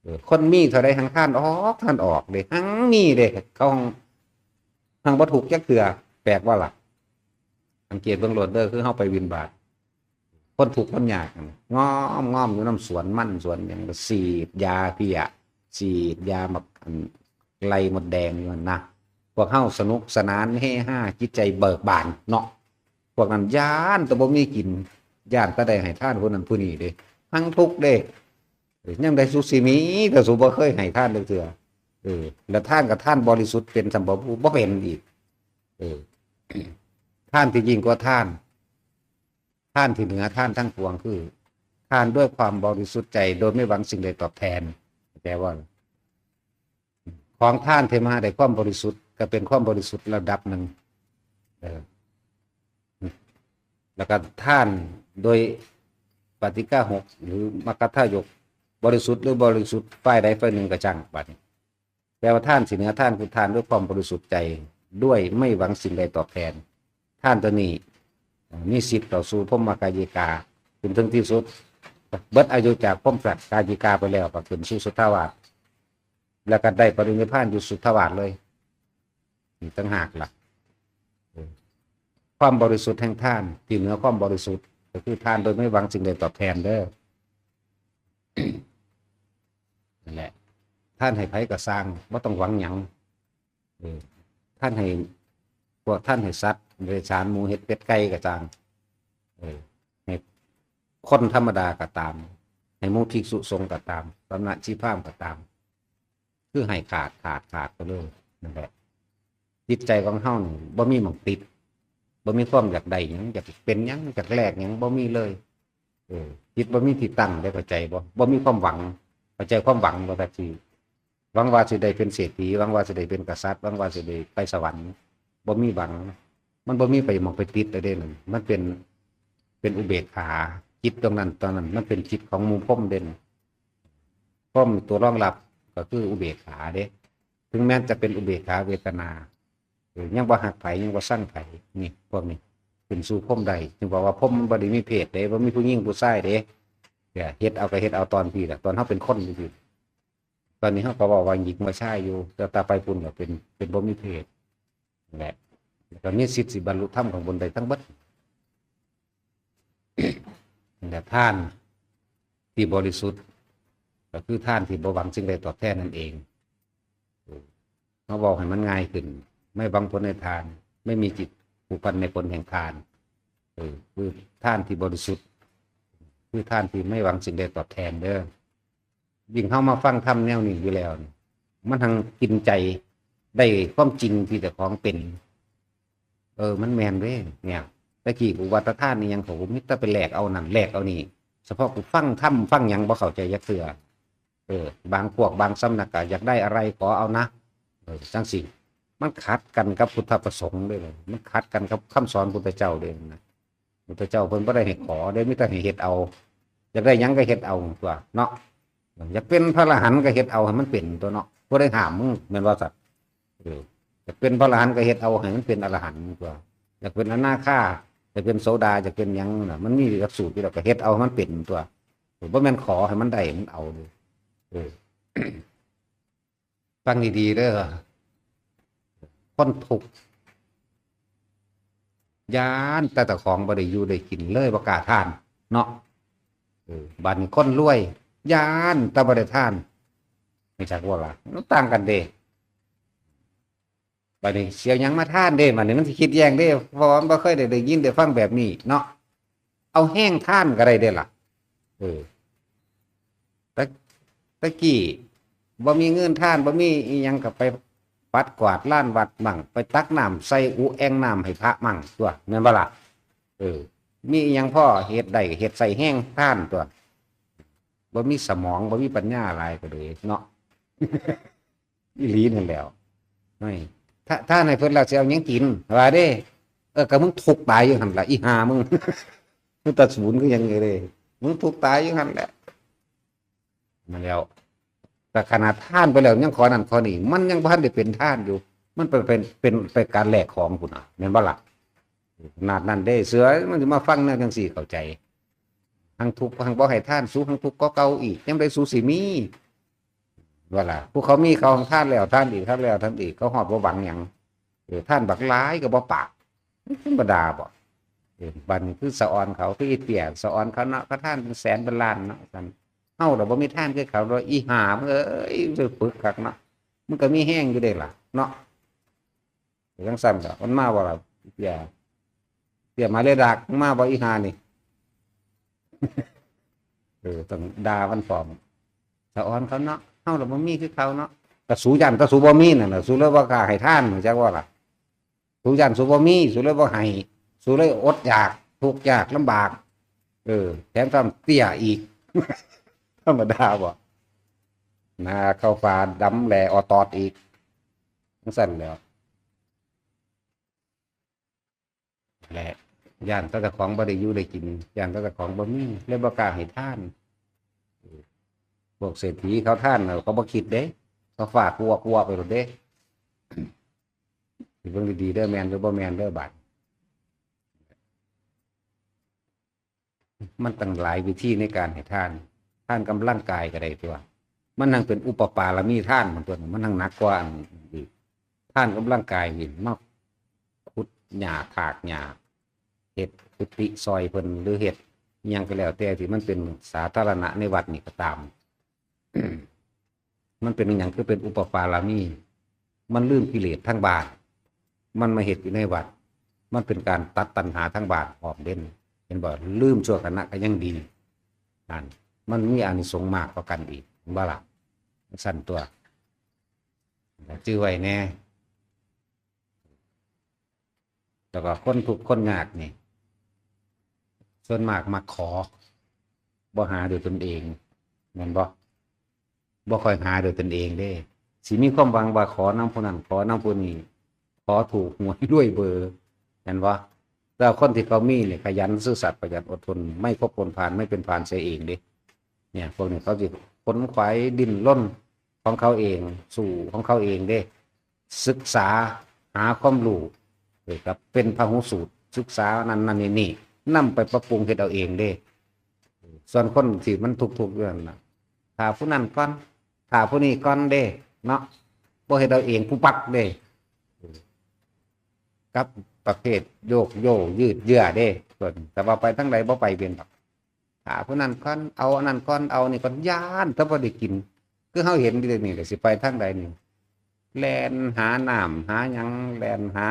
เออ คนมีเท่าใดหังทานออก ทานออกเด้ หังมีเด้ เขาหัง หังบ่ทุกข์จักเทื่อ แปลกบ่ล่ะ สังเกตเบิ่งโลดเด้อ คือเฮาไปบิณฑบาต คนทุกข์คนยากนั่น งอมงอมอยู่นำสวนมันสวนหยัง ก็ฉีดยาเพี้ย ฉีดยาหมาก อัน ไล่มดแดงอยู่นั่นนะ พวกเฮาสนุกสนานเฮฮา จิตใจเบิกบานเนาะ พวกนั้นย้านแต่บ่มีกิน ย้านแต่ได้ให้ทานผู้นั้นผู้นี้เด้ หังทุกข์เด้ เออ ยามใดสูสิมี แต่สูบ่เคยให้ทานจักเทื่อ เออ แล้วทานก็ทานบริสุทธิ์เป็นซ้ำบ่ บ่เป็นอีก เออ ทานที่ยิ่งกว่าทาน ทานที่เหนือทานทั้งปวงคือ ทานด้วยความบริสุทธิ์ใจโดยไม่หวังสิ่งใดตอบแทน แปลว่า ของทานที่มาได้ความบริสุทธิ์ก็เป็นความบริสุทธิ์ระดับหนึ่ง เออ แล้วก็ทานโดยปาติกาหกหรือมัคคทายก บริสุทธิ์หรือบริสุทธิ์ฝ่ายใดฝ่ายหนึ่งก็ช่าง บัดนี้ แปลว่าทานสิเหนือทานคือทานด้วยความบริสุทธิ์ใจ ด้วยไม่หวังสิ่งใดตอบแทน ทานตัวนี้ เอ่อ มีสิทธิ์เข้าสู่พรหมกายิกา ขึ้นถึงที่สุด เบิดอายุจากพรหมกายิกาไปแล้วก็ขึ้นสู่สุทธาวาส แล้วก็ได้ปรินิพพานอยู่สุทธาวาสเลย นี่ต่างหากล่ะ เออ ความบริสุทธิ์แห่งทานที่เหนือความบริสุทธิ์ ก็คือทานโดยไม่หวังสิ่งใดตอบแทนเด้อ นั่นแหละ ทานให้ไผก็ซ่าง บ่ต้องหวังหยัง เออ ทานให้พวก ทานให้สัตว์เดรัจฉาน หมู เห็ด เป็ด ไก่ก็ซ่าง เออ ให้คนธรรมดาก็ตาม ให้หมู่ภิกษุสงฆ์ก็ตาม สมณะชีพราหมณ์ก็ตาม คือให้ขาด ขาด ขาดไปเลย นั่นแหละ จิตใจของเฮานี่บ่มีหม่องติด บ่มีความอยากได้หยัง อยากเป็นหยัง อยากแลกหยัง บ่มีเลย เออ จิตบ่มีที่ตั้งได้ เข้าใจบ่ บ่มีความหวัง เข้าใจความหวังบ่ แท็กซี่ หวังว่าสิได้เป็นเศรษฐี หวังว่าสิได้เป็นกษัตริย์ หวังว่าสิได้ไปสวรรค์ บ่มีหวัง มันบ่มีไปหม่องไปติดเลยเด้นั่น มันเป็น เป็นอุเบกขา จิตตรงนั้น ตอนนั้น มันเป็นจิตของหมู่พรหมเด้นั่น พรหมตัวรองรับก็คืออุเบกขาเด้ ถึงแม้จะเป็นอุเบกขาเวทนา เออ ยังบ่ฮักไผ ยังบ่ซังไผ นี่ พวกนี้ ขึ้นสู่พรหมได้ ถึงบอกว่าพรหมมันบ่ได้มีเพศเด้ บ่มีผู้หญิงผู้ชายเด้ เนี่ย เฮ็ดเอาก็เฮ็ดเอาตอนพี้ล่ะ ตอนเฮาเป็นคนอยู่พี้ ตอนนี้เฮาก็เว้าว่าหญิงว่าชายอยู่ แต่ต่อไปพุ้นก็เป็น เป็นบ่มีเพศ นั่นแหละ แล้วก็มีสิทธิ์สิบรรลุธรรมข้างบนได้ทั้งเบิด นั่นแหละ ทานที่บริสุทธิ์ ก็คือทานที่บ่หวังสิ่งใดตอบแทนนั่นเอง มาบอกให้มันง่ายขึ้น ไม่หวังผลในทาน ไม่มีจิตผูกพันในผลแห่งทาน เออ คือทานที่บริสุทธิ์ คือทานที่ไม่หวังสิ่งใดตอบแทนเด้อ ยิ่งเฮามาฟังธรรมแนวนี้อยู่แล้วนี่ มันทั้งกินใจได้ความจริงที่เจ้าของเป็น เออ มันแม่นเด้ เนี่ย แต่กี้กูว่าตะทานนี่ยังเขามิตรไปแลกเอานั่นแลกเอานี่ เฉพาะกูฟังธรรมฟังหยังบ่เข้าใจจักเทื่อ เออ บางพวกบางสำนักก็อยากได้อะไรขอเอานะ เออ จังซี่ มันขัดกันกับพุทธประสงค์เด้ มันขัดกันกับคำสอนพุทธเจ้าเด้นะ พุทธเจ้าเพิ่นบ่ได้ให้ขอเด้ มีแต่ให้เฮ็ดเอา อยากได้หยังก็เฮ็ดเอาตั๊วเนาะ อยากเป็นพระอรหันต์ก็เฮ็ดเอาให้มันเป็นตั๊วเนาะ บ่ได้ห้ามมึง แม่นบ่สัตว์ เออ อยากเป็นพระอรหันต์ก็เฮ็ดเอาให้มันเป็นอรหันต์ตั๊ว อยากเป็นอนาคา อยากเป็นโสดา อยากเป็นหยังน่ะ มันมีหลักสูตรอยู่แล้ว ก็เฮ็ดเอาให้มันเป็นตั๊ว บ่แม่นขอให้มันได้ มันเอาเลย เออ ฟังดีๆเด้อ คนทุกข์ ย้านแต่เจ้าของบ่ได้อยู่ได้กินเลย บ่กล้าทานเนาะ เออ บัดนี้คนรวย ย้านแต่บ่ได้ทาน รู้จักบ่ล่ะ มันต่างกันเด้ บัดนี้สิเอาหยังมาทานเด้ บัดนี้มันสิคิดแย้งเด้ เพราะว่ามันบ่เคยได้ ได้ยินได้ฟังแบบนี้เนาะ เอาแฮงทานก็ได้เด้ล่ะ เออ แต่ แต่กี้บ่มีเงินทาน บ่มีอิหยังก็ไปปัดกวาดลานวัดมั่ง ไปตักน้ำใส่อุแอ่งน้ำให้พระมั่งตั๊ว แม่นบ่ล่ะ เออ มีอิหยังพอเฮ็ดได้ เฮ็ดใส่แฮงทานตั๊ว บ่มีสมอง บ่มีปัญญาหลายก็เลยเนาะ อีหลีนั่นแหล้ว เฮ้ย ถ้า ถ้าให้เพิ่นแล้วสิเอาหยังกิน ว่าเด้ เออ ก็มึงทุกข์ตายอยู่หั่นล่ะ อีห่ามึง มึงตาศูนย์คือหยังไงเด้ มึงทุกข์ตายอยู่หั่นแหละ มาแล้ว แต่ขนาดทานไปแล้วยังขอนั่นขอนี่ มันยังบ่ทันได้เป็นทานอยู่ มันเป็น เป็น เป็นไปการแลกของพุ้นน่ะ แม่นบ่ล่ะ ขนาดนั้นเด้ เสือมันสิมาฟังแนวจังซี่เข้าใจ ทั้งทุกข์ทั้งบ่ให้ทาน สูทั้งทุกข์กว่าเก่าอีก ยามใดสูสิมี ว่าล่ะ ผู้เขามีเขาทานแล้วทานอีก ทานแล้วทานอีก เขาฮอดบ่หวังหยัง เออ ทานบักหลายก็บ่ปาก ธรรมดาบ่ เออ บัดนี้คือสะออนเขา คืออีเตี้ย สะออนเขาเนาะ เขาทานเป็นแสนเป็นล้านเนาะ ซั่น เฮาล่ะบ่มีทานคือเขาดอก อีห่ามึงเอ้ย มึงปึกคักเนาะ มึงก็มีแฮงอยู่เด้ล่ะ เนาะ จังซั่นก็ มันมาบ่ล่ะ เตี้ย เตี้ยมาเลยดัก มึงมาบ่ อีห่านี่ เออ ต้องด่ามันพร้อม สะออนเขาเนาะ เฮาล่ะบ่มีคือเขาเนาะ ก็สูย้านแต่สูบ่มีนั่นน่ะ สูเลยบ่กล้าให้ทาน จักว่าล่ะ สูย้านสูบ่มี สูเลยบ่ให้ สูเลยอดอยาก ทุกข์ยากลำบาก เออ แถมซ้ำเตี้ยอีก ธรรมดาบ่ หน้าเข้าฟ้าดำแหล่ออดตอดอีก จังซั่นแหล้ว แหละ ย้านแต่เจ้าของบ่ได้อยู่ได้กิน ย้านแต่เจ้าของบ่มี เลยบ่กล้าให้ทาน พวกเศรษฐีเขาทานน่ะ เขาบ่คิดเด้ เขาฟาดวัวๆ ไปโลดเด้ สิเบิ่งดีๆ เด้อ แม่นหรือบ่แม่นเด้อ บัด มันตั้งหลายวิธีในการให้ทาน ทานกำลังกายก็ได้ตั๊ว มันนั่งเป็นอุปปารมีทาน มันตั๊ว มันนั่งหนักกว่าอันอีก ทานกำลังกายนี่ มาขุดหญ้า ถากหญ้า เฮ็ดกุฏิซอยเพิ่น หรือเฮ็ดอิหยังก็แล้วแต่ที่มันเป็นสาธารณะในวัดนี่ก็ตาม มันเป็นอิหยังคือเป็นอุปปารมี มันลืมกิเลสทางบ้าน มันมาเฮ็ดอยู่ในวัด มันเป็นการตัดตัณหาทางบ้านออกเด่น เห็นบ่ ลืมชั่วขณะก็ยังดี นั่น มันมีอานิสงส์มากกว่ากันอีก เห็นบ่ล่ะ ซั่นตั๊ว จื่อไว้แน่ แล้วก็คนทุกข์คนยากนี่ ส่วนมากมักขอ บ่หาด้วยตนเอง แม่นบ่ บ่ค่อยหาด้วยตนเองเด้ สิมีความหวังว่าขอนำผู้นั้น ขอนำผู้นี้ ขอถูกหวยรวยเบอร์ แม่นบ่ แต่คนที่เขามีนี่ขยันซื่อสัตย์ประหยัดอดทน ไม่คบคนพาล ไม่เป็นพาลเสียเองเด้ เนี่ย พวกนี้เขาสิขนขวายดิ้นรนของเขาเอง สู้ของเขาเองเด้ ศึกษาหาความรู้ เออ ครับ เป็นพหูสูตร ศึกษานั่นนั่นนี่นี่ นำไปปรับปรุงเฮ็ดเอาเองเด้ ส่วนคนที่มันทุกข์ๆ อยู่นั่นน่ะ ถ้าผู้นั้นก่อน ถ้าผู้นี้ก่อนเด้ เนาะ บ่เฮ็ดเอาเองปุ๊บปั๊บเด้ กับประเภทโยกโยยืดเยื้อเด้ ส่วนแต่ว่าไปทางใดบ่ไปเป็นดอก ถ้าผู้นั้นก่อน เอาอันนั้นก่อน เอานี่ก่อน ย้านแต่บ่ได้กิน คือเฮาเห็นอยู่นี่แหละ สิไปทางใดนี่ แล่นหาน้ำหาหยัง แล่นหา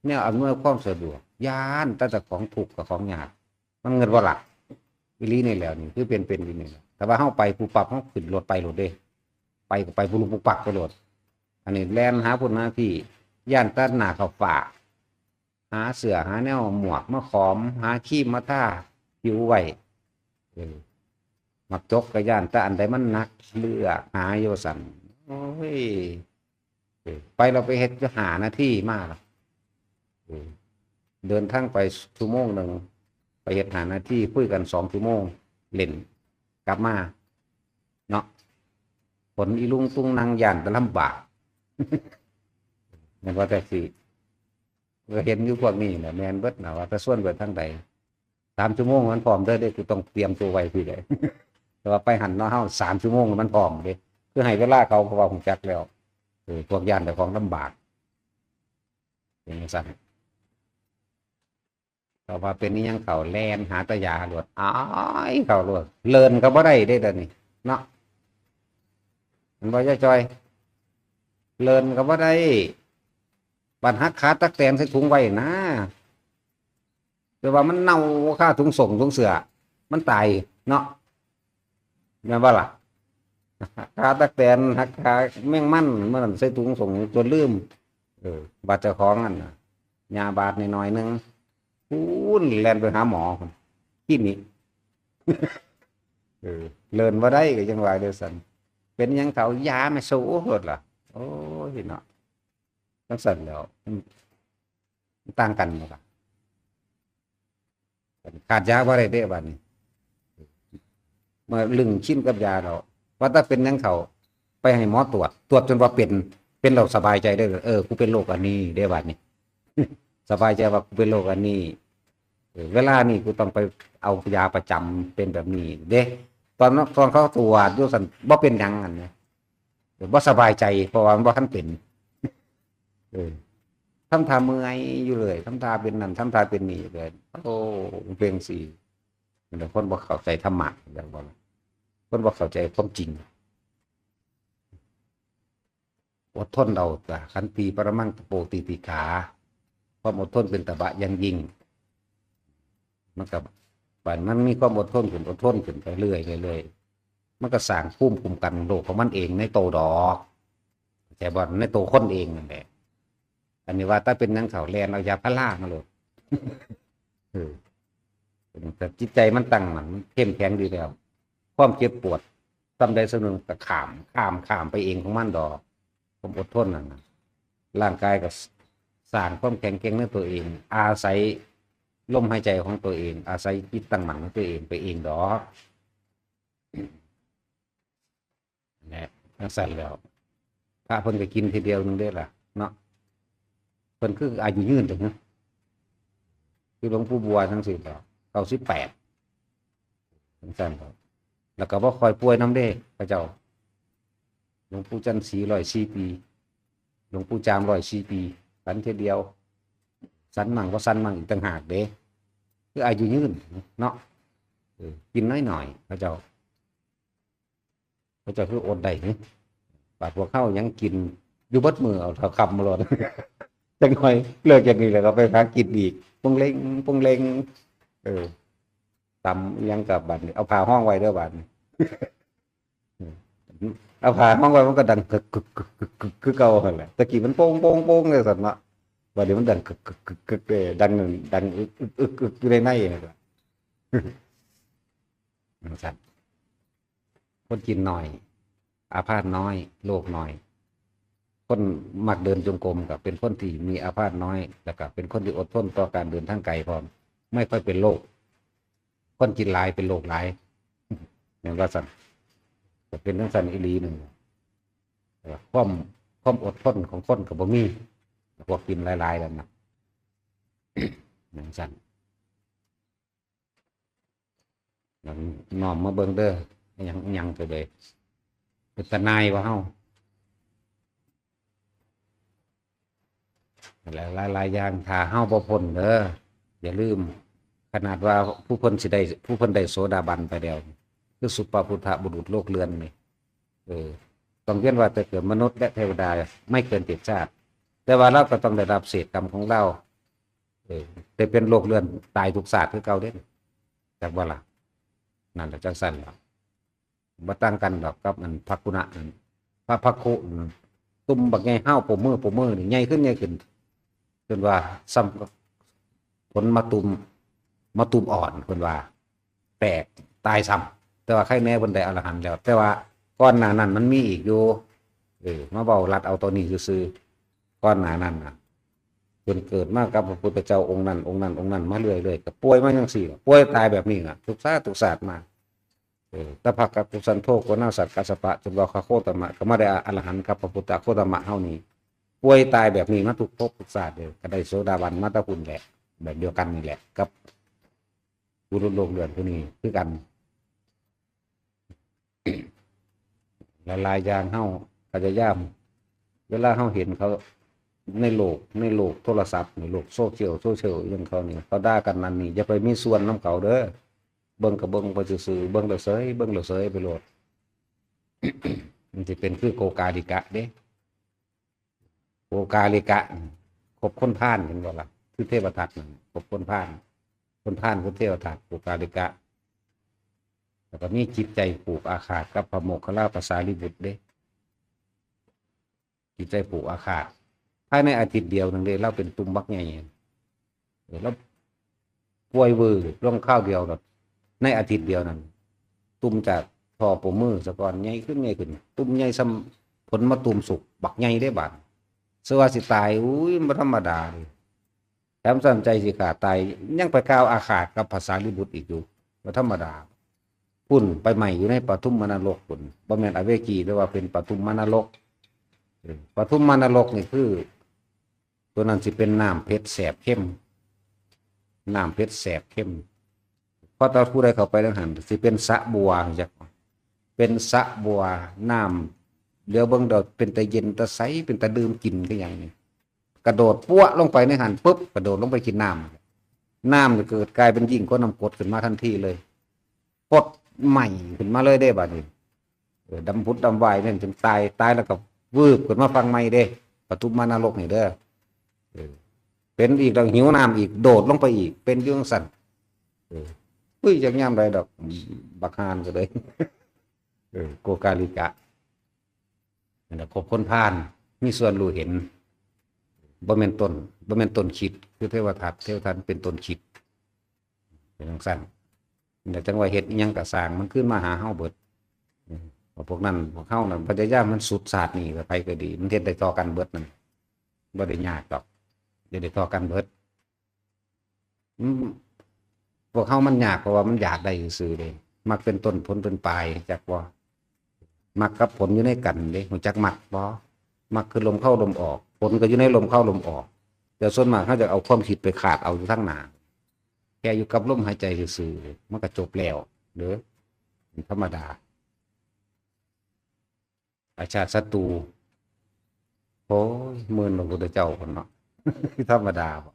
แนวอำนวยความสะดวก ย้านแต่เจ้าของทุกข์กับของยาก มันเงินบ่หลัก อีหลีนี่แหล้วนี่ คือเป็นเป็นอยู่นี่แหละ แต่ว่าเฮาไปปุ๊บปั๊บ เฮาขึ้นรถไปโลดเด้ ไปก็ไปปุ๊บปุ๊บปั๊บไปโลด อันนี้แล่นหาพุ้นหาพี้ ย้านแต่หน้าเข้าฟ้า หาเสื้อหาแนวหมวกมาขอม หาครีมมาทาผิวไว้ เออ มักจกก็ย้านแต่อันใดมันหนัก เลือกหาอยู่ซั่น โอ้ย เออ ไปเราไปเฮ็ดอยู่ห้านาทีมาล่ะ เออ เดินทางไปชั่วโมงหนึ่ง ไปเฮ็ดห้านาที คุยกันสองชั่วโมง เล่น กลับมา เนาะ ขนอีลุงตุงนัง ย้านแต่ลำบาก แม่นว่าแต่สิ ก็เห็นอยู่พวกนี้แหละ แม่นเบิดนะ ว่าแต่ส่วนไปทางใด สามชั่วโมงมันพร้อมเด้อ เด้ กูต้องเตรียมตัวไว้พี้เด้ แต่ว่าไปหั่นเนาะ เฮาสามชั่วโมงมันพร้อมเด้ คือให้เวลาเขา เพราะว่าฮู้จักแล้ว เออ พวกย้านแต่ของลำบาก เป็นจังซั่น เขาว่าเป็นอิหยัง เขาแล่นหาแต่ยาโลด อ้าย เขาโลด เลินก็บ่ได้เด้เดี๋ยวนี้ เนาะ มันบ่ ยายจอย เลินก็บ่ได้ บัดหักขาตั๊กแตนใส่ถุงไว้นะ แต่ว่ามันเน่าคาถุงส่งถุงเสื้อ มันตายเนาะ แม่นบ่ล่ะ หักขาตั๊กแตน หักขาแมงมัน มื้อนั้นใส่ถุงส่งจนลืม เออ บาดเจ้าของนั่นน่ะ ยาบาดน้อยๆหนึ่ง พู้นแล่นไปหาหมอพุ้น คลินิก เออ เลินบ่ได้ก็ยังว่าเด้อสัน เป็นหยังเขายาไม่สู้โลดล่ะ โอ้ยเนาะ จังซั่นแล้ว มันต่างกันบ่ล่ะ ขาดยาบ่ได้เด้บัดนี้ มาลึงชินกับยาแล้ว ว่าถ้าเป็นหยังเขา ไปให้หมอตรวจ ตรวจจนว่าเป็น เป็นแล้วสบายใจได้เลย เออ กูเป็นโรคอันนี้เด้บัดนี้ สบายใจว่ากูเป็นโรคอันนี้ เออ เวลานี้กูต้องไปเอายาประจำเป็นแบบนี้เด้ ตอน ตอนเขาตรวจอยู่ซั่น บ่เป็นหยังอันนี้ เออ บ่สบายใจ เพราะว่ามันบ่ทันเป็น เออ ทำท่าเมื่อยอยู่เลย ทำท่าเป็นนั่น ทำท่าเป็นนี่เลย โอ้ เปล่งสี คนบ่เข้าใจธรรมะ อย่างว่า คนบ่เข้าใจความจริง อดทนเอาจ้ะ ขันติปรมัง ตะโป ติติขา ความอดทนเป็นตบะอย่างยิ่ง มันก็ บัดมันมีความอดทนขึ้น อดทนขึ้นไปเรื่อยๆ เรื่อยๆ มันก็สร้างภูมิคุ้มกันโรคของมันเองในโตดอก เข้าใจบ่ ในโตคนเองนั่นแหละ อันนี้ว่าถ้าเป็นหยังเขาแล่นเอายาพารามาโลด เออ แต่จิตใจมันตั้งมั่น มันเข้มแข็งดีแล้ว ความเจ็บปวด ส่ำใดส่ำหนึ่งก็ข้าม ข้าม ข้ามไปเองของมันดอก ความอดทนนั่นน่ะ ร่างกายก็สร้างความแข็งแกร่งในตัวเอง อาศัยลมหายใจของตัวเอง อาศัยจิตตั้งมั่นของตัวเองไปเองดอก แหละ จังซั่นแล้ว พระเพิ่นก็กินทีเดียวหนึ่งเด้ล่ะ เนาะ เพิ่นคืออายุยืนถึง คือหลวงปู่บัวจังซี่ดอก เก้าสิบแปด จังซั่นดอก แล้วก็บ่ค่อยป่วยนำเด้ เขาเจ้า หลวงปู่จันทร์ศรีร้อยสี่ปี หลวงปู่จามร้อยสี่ปี สันเทื่อเดียว สันมั่งบ่สันมั่งอีกต่างหากเด้ คืออายุยืนเนาะ เออ กินน้อยๆ เขาเจ้า เขาเจ้าคืออดได้หนิ บาดพวกเฮายังกินอยู่เบิดมื้อ เอาเท่าค่ำมาโลด จักหน่อยเลิกจากนี้แล้วก็ไปหากินอีก ปงเล็ง ปงเล็ง เออ ตำอิหยังกับบัดนี้ เอาผ้าห้องไว้เด้อบัดนี้ เอาผ้าห้องไว้มันก็ดังกึกกึกกึกกึกกึกคือเก่าหั่นแหละ ตะกี้มันโป้งโป้งโป้งเลยสันเนาะ บัดนี้มันดังกึกกึกกึกกึกเลย ดังนั่น ดังอึกอึกอึกอึกอยู่ในในนั่นแหละ จังซั่น คนกินน้อย อาพาธน้อย โรคน้อย คนมักเดินจงกรมก็เป็นคนที่มีอาพาธน้อย แล้วก็เป็นคนที่อดทนต่อการเดินทางไกลพร้อม ไม่ค่อยเป็นโรค คนกินหลายเป็นโรคหลาย แม่นว่าซั่น ก็เป็นจังซั่นอีหลีหนึ่ง ความ ความอดทนของคนก็บ่มี พวกกินหลายๆแล้วนะ จังซั่น น้อมมาเบิ่งเด้อ อิหยัง อิหยังไปเลย เป็นตาหน่ายว่าเฮา หลายๆ หลายอย่าง ถ้าเฮาบ่พ้นเด้อ อย่าลืม ขนาดว่าผู้เพิ่นสิได้ ผู้เพิ่นได้โสดาบันไปแล้ว คือสุปปพุทธบุรุษโลกเรือนนี่ เออ ต้องเวียนว่ายแต่เกิดมนุษย์และเทวดา ไม่เกินเจ็ดชาติ แต่ว่าเราก็ต้องได้รับเศษกรรมของเรา เออ แต่เป็นโลกเรือน ตายทุกชาติคือเก่าเด้ จักบ่ล่ะ นั่นแหละ จังซั่นล่ะ บ่ต่างกันดอกกับอันพระกุณะนั่น พระพักคุนั่น ตุ่มบักใหญ่ห้าวปมมือปมมือนี่ ใหญ่ขึ้นใหญ่ขึ้น จนว่าส่ำกับผลมะตูม มะตูมอ่อน เพิ่นว่า แตกตายซ้ำ แต่ว่าใครแน่เพิ่นได้อรหันต์แล้ว แต่ว่าก่อนหน้านั้นมันมีอีกอยู่ เออ มาเว้าลัดเอาตัวนี้ซื่อๆ ก่อนหน้านั้นน่ะ เพิ่นเกิดมากับพระพุทธเจ้าองค์นั้น องค์นั้น องค์นั้นมาเรื่อยๆ ก็ป่วยมาจังซี่ล่ะ ป่วยตายแบบนี้ล่ะ ทุกชาติทุกชาติมา เออ แต่พระกัสสปะ โกนาสัตว์กัสสปะ จนว่าพระโคตมะ ก็มาได้อรหันต์กับพระพุทธโคตมะเฮานี่ ป่วยตายแบบนี้มาทุกภพทุกชาติเลย ก็ได้โสดาบันมาแต่พุ้นแหละ แบบเดียวกันนี่แหละ กับบุรุษโลกเรือนผู้นี้คือกัน หลายๆอย่างเฮาพยายาม เวลาเฮาเห็นเขาในโลก ในโลกโทรศัพท์ ในโลกโซเชียล โซเชียลอย่างเขานี่ เขาด่ากันนั่นนี่ อย่าไปมีส่วนนำเขาเด้อ เบิ่งก็เบิ่งไปซื่อๆ เบิ่งแล้วเสย เบิ่งแล้วเสยไปโลด มันสิเป็นคือโกกาลิกะเด้ โกกาลิกะ โค คบคนพาล เห็นบ่ล่ะ คือเทวทัตนั่น คบคนพาล คนพาลคือเทวทัต โกกาลิกะ แล้วก็มีจิตใจผูกอาฆาตกับพระโมคคัลลาภาษารีบุตรเด้ จิตใจผูกอาฆาต ภายในอาทิตย์เดียวหนึ่งเด้ ลาวเป็นตุ่มบักใหญ่ เออ ลาวป่วยวืบลงคราวเดียวโลด ในอาทิตย์เดียวนั้น ตุ่มจากท่อโป่งมือซะก่อน ใหญ่ขึ้น ใหญ่ขึ้น ตุ่มใหญ่ส่ำผลมะตูมสุก บักใหญ่เด้บาด เชื่อว่าสิตาย อุ้ย บ่ธรรมดาเด้ แถมสนใจสิฆ่าตาย ยังไปกล่าวอาฆาตกับพระสารีบุตรอีกอยู่ บ่ธรรมดา พุ้นไปไหม้อยู่ในปทุมมนรกพุ้น บ่แม่นอเวจี แต่ว่าเป็นปทุมมนรก เออ ปทุมมนรกนี่คือ ตัวนั้นสิเป็นน้ำเผ็ดแสบเค็ม น้ำเผ็ดแสบเค็ม เพราะตอนผู้ใดเข้าไปในหั้น สิเป็นสระบัวจัก เป็นสระบัว น้ำเหลียวเบิ่งแล้วเป็นตาเย็นตาใส เป็นตาดื่มกินคือหยังนี่ กระโดดปั๊วะลงไปในหั้นปุ๊บ กระโดดลงไปกินน้ำ น้ำนี่เกิดกลายเป็นยิ่งกว่าน้ำกรดขึ้นมาทันทีเลย กรดใหม่ขึ้นมาเลยเด้บาดนี้ เออ ดำผุดดำว่ายเนี่ยจนตาย ตายแล้วก็วืบขึ้นมาฝั่งใหม่เด้ ปทุมมนรกนี่เด้อ เออ เป็นอีกแล้ว หิวน้ำอีก โดดลงไปอีก เป็นอยู่จั่งซั้น เออ อุ้ย จักยามใดดอก บักห่านก็เลย เออ โกกาลิกะ นั่นแหละ คบคนพาล มีส่วนรู้เห็น บ่แม่นต้น บ่แม่นต้นคิด คือเทวทัต เทวทัตเป็นต้นคิด เป็นจั่งซั้น แต่จั่งว่าเฮ็ดอิหยังก็สร้างมันคืนมาหาเฮาเบิด อืม พวกนั้น พวกเฮานั่น พยายามมันสุดชาตินี้ ไผก็ดี มันเฮ็ดได้ต่อกันเบิดนั่น บ่ได้ยากดอก เฮ็ดได้ต่อกันเบิด อืม พวกเฮามันยาก เพราะว่ามันอยากได้ซื่อๆเด้ มักเป็นต้น ผลเป็นปลาย จักบ่ มรรคกับผลอยู่ในกันเด้ รู้จักมรรคบ่ มรรคคือลมเข้าลมออก ผลก็อยู่ในลมเข้าลมออก แต่ส่วนมากเฮาจะเอาความคิดไปคาดเอาอยู่ทางหน้า แค่อยู่กับลมหายใจซื่อๆ มันก็จบแล้วเด้อ ธรรมดา อาชาติศัตรู โอ้ย หมื่นพระพุทธเจ้าคนเนาะ ธรรมดาบ่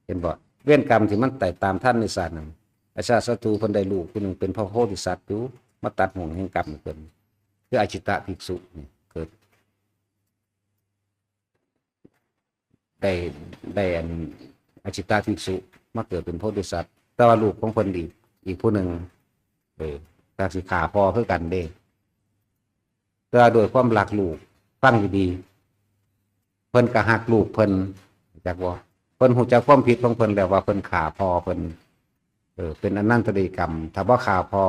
เห็นบ่ เวรกรรมที่มันไต่ตามทันในชาตินั้น อาชาติศัตรูเพิ่นได้ลูกผู้หนึ่งเป็นพระโพธิสัตว์อยู่ มาตัดห่วงแห่งกรรมให้เพิ่น คืออาจิตตภิกษุนี่เกิด ได้ ได้อันอาจิตตภิกษุมาเกิดเป็นโพธิสัตว์ แต่ว่าลูกของเพิ่นอีก อีกผู้หนึ่ง เออ ก็สิฆ่าพ่อคือกันเด้ แต่ว่าด้วยความรักลูก ฟังดีๆ เพิ่นก็ฮักลูกเพิ่น จักบ่ เพิ่นรู้จักความผิดของเพิ่นแล้วว่าเพิ่นฆ่าพ่อเพิ่น เออ เป็นอนันตริยกรรม ถ้าบ่ฆ่าพ่อ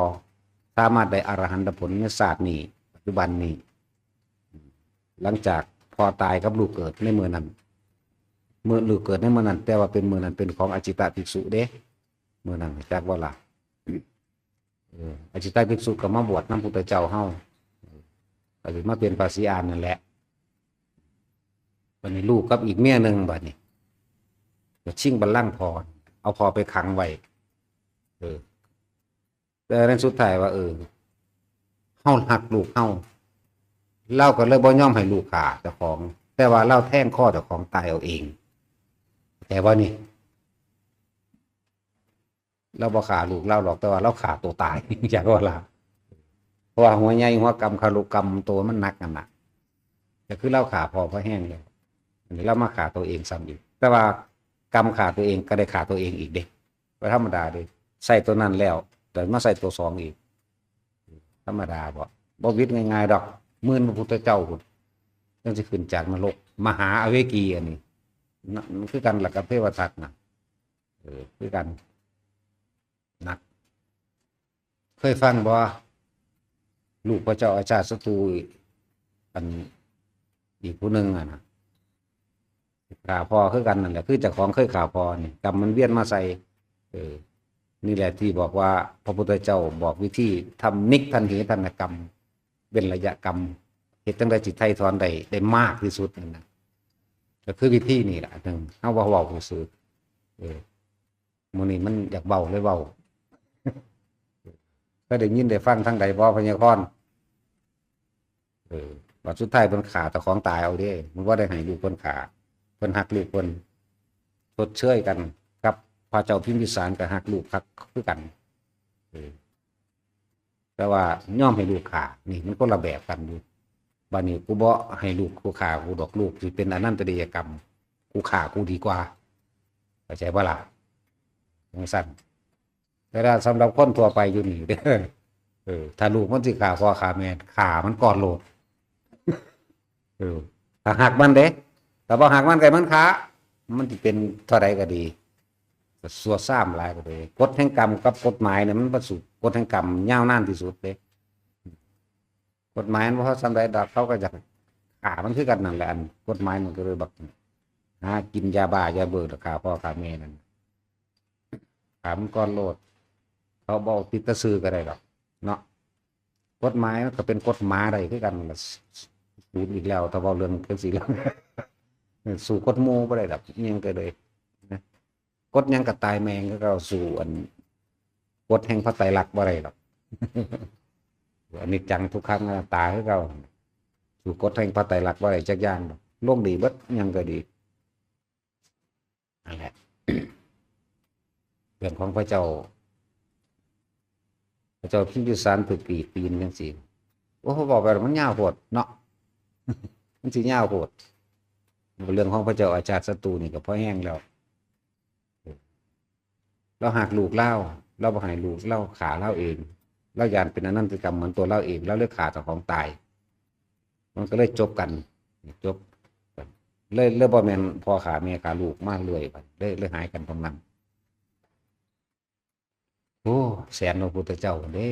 สามารถได้อรหันตผลในชาตินี้ ปัจจุบันนี้ หลังจากพ่อตายกับลูกเกิดในมื้อนั้น มื้อลูกเกิดในมื้อนั้น แต่ว่าเป็นมื้อนั้นเป็นของอาจิตตภิกษุเด้ มื้อนั้นจักบ่ล่ะ เออ อาจิตตภิกษุก็มาบวชนำพุทธเจ้าเฮา ก็สิมาเป็นพระศรีอานนั่นแหละ บัดนี้ลูกกับอีกเมียหนึ่งบัดนี้ ก็ชิงบัลลังก์พ่อ เอาพ่อไปขังไว้ เออ แต่ในสุดท้ายว่า เออ เฮาฮักลูกเฮา ลาวก็เลยบ่ยอมให้ลูกฆ่าเจ้าของ แต่ว่าลาวแทงคอเจ้าของตายเอาเอง แต่ว่านี่ ลาวบ่ฆ่าลูกลาวหรอก แต่ว่าลาวฆ่าตัวตาย จักว่าล่ะ เพราะว่าหัวใหญ่หัวกรรม คารุกรรมตัวมันหนักนั่นน่ะ ก็คือลาวฆ่าพ่อพอแห้งแล้ว อันนี้ลาวมาฆ่าตัวเองซ้ำอีก แต่ว่ากรรมฆ่าตัวเองก็ได้ฆ่าตัวเองอีกเด้ บ่ธรรมดาเด้ ใส่ตัวนั้นแล้ว แต่มาใส่ตัวสองอีก ธรรมดาบ่ บ่หวิดง่ายๆดอก หมื่นพระพุทธเจ้าพุ้น จั่งสิขึ้นจากนรก มหาอเวกีอันนี้ นะ มันคือกันล่ะกับเทวทัตน่ะ เออ คือกัน หนัก เคยฟังบ่ ลูกพระเจ้าอาชาติศัตรู อัน อีกผู้หนึ่งอะนะ ฆ่าพ่อคือกันนั่นแหละ คือเจ้าของเคยฆ่าพ่อนี่ กรรมมันเวียนมาใส่ เออ นี่แหละที่บอกว่าพระพุทธเจ้าบอกวิธีทำนิกทันเหทันกรรม เว้นระยะกรรม เฮ็ดจั่งใดสิไถ่ถอนได้ ได้มากที่สุดนั่นนะ ก็คือวิธีนี่แหละ หนึ่ง เฮาเว้าๆซื่อๆ เออ มื้อนี้มันอยากเว้าเลยเว้า ก็ได้ยินได้ฟังทางใดบ่ พญาคอน เออ บัดสุดท้ายเพิ่นฆ่าเจ้าของตายเอาเด้ มันบ่ได้ให้ลูกเพิ่นฆ่า เพิ่นฮักลูกเพิ่น ชดเชยกัน กับพระเจ้าพิมพิสารก็ฮักลูกคักคือกัน เออ แต่ว่ายอมให้ลูกฆ่า นี่มันคนละแบบกันอยู่ บัดนี้กูบ่ให้ลูกกูฆ่ากูดอก ลูกสิเป็นอนันตริยกรรม กูฆ่ากูดีกว่า เข้าใจบ่ล่ะ? จั่งซั้น แต่ว่าสำหรับคนทั่วไปอยู่นี่เด้อ เออ ถ้าลูกมันสิฆ่าพ่อฆ่าแม่ ฆ่ามันก่อนโลด เออ ถ้าฮักมันเด้ ถ้าบ่ฮักมันก็ให้มันฆ่า มันสิเป็นเท่าใดก็ดี ชั่วซ้ำหลายก็ดี กฎแห่งกรรมกับกฎหมายเนี่ยมันบ่สู้กฎแห่งกรรมยาวนานที่สุดเด้ กฎหมายมันบ่เท่าส่ำใดดอก เขาก็อยากฆ่ามันคือกันนั่นแหละ อันกฎหมายมันก็เลยบัก หากินยาบ้ายาเบิด ฆ่าพ่อฆ่าแม่นั่น ฆ่ามันก่อนโลด เขาบ่เอาติดตะซื่อก็ได้ดอก เนาะ กฎหมายมันก็เป็นกฎหมายได้คือกันล่ะ ศูนย์อีกแล้ว ถ้าเว้าเรื่องจั่งซี้แล้ว สู้กฎหมู่บ่ได้ดอก อิหยังก็เลย นะ กฎหยังก็ตายแม่งคือเก่า สู้อัน กฎแห่งพระไตรลักษณ์บ่ได้ดอก อนิจจังทุกขังอนัตตาคือเก่า สู้กฎแห่งพระไตรลักษณ์บ่ได้จักอย่างดอก โลกดีเบิด อิหยังก็ดี นั่นแหละ เรื่องของพระเจ้า พระเจ้าพิมพิสารถูกปีกปีนจั่งซี้ โอ้ เว้าไปแล้วมันยาวโพดเนาะ มันสิยาวโพด เรื่องของพระเจ้าอาชาติศัตรูนี่ก็พอแฮงแล้ว ลาวฮักลูกลาว ลาวบ่ให้ลูกลาวฆ่าลาวเอง ลาวย้านเป็นอนันตกรรมเหมือนตัวลาวเอง ลาวเลยฆ่าเจ้าของตาย มันก็เลยจบกัน จบ เลย เลยบ่แม่นพ่อฆ่าแม่ฆ่าลูกมาเรื่อยบัด เลย เลยหายกันตรงนั้น โอ้ แสนพระพุทธเจ้าเด้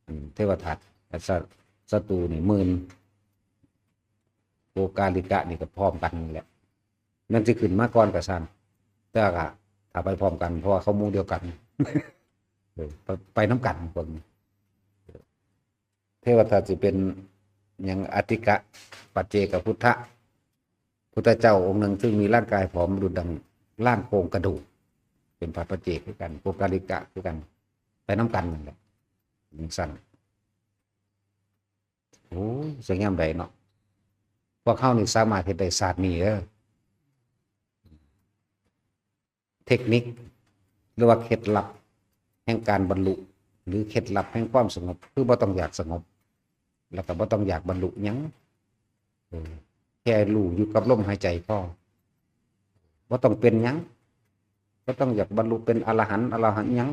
อืม เทวทัต ศั- ศัตรูนี่หมื่น โอกาลิกะนี่ก็พร้อมกันนี่แหละ มันสิขึ้นมาก่อนก็ซ่าง แต่ว่าก็ถ้าไปพร้อมกัน เพราะว่าเขาหมู่เดียวกัน เออ ไป ไปนำกันคน เทวทัตสิเป็นหยัง อทิกะปัจเจกพุทธะ พุทธเจ้าองค์หนึ่งซึ่งมีร่างกายผอมดุจดังร่างโครงกระดูก เป็นพระปัจเจกคือกัน โอกาลิกะคือกัน ไปนำกันนั่นแหละ จั่งซั้น โอ้ จักยามใดเนาะ พวกเฮานี่สามารถเฮ็ดได้ชาตินี้เด้อ เทคนิค หรือว่าเคล็ดลับแห่งการบรรลุ หรือเคล็ดลับแห่งความสงบ คือบ่ต้องอยากสงบ แล้วก็บ่ต้องอยากบรรลุหยัง เออ แค่รู้อยู่กับลมหายใจพอ บ่ต้องเป็นหยัง บ่ต้องอยากบรรลุเป็นอรหันต์ อรหันต์หยัง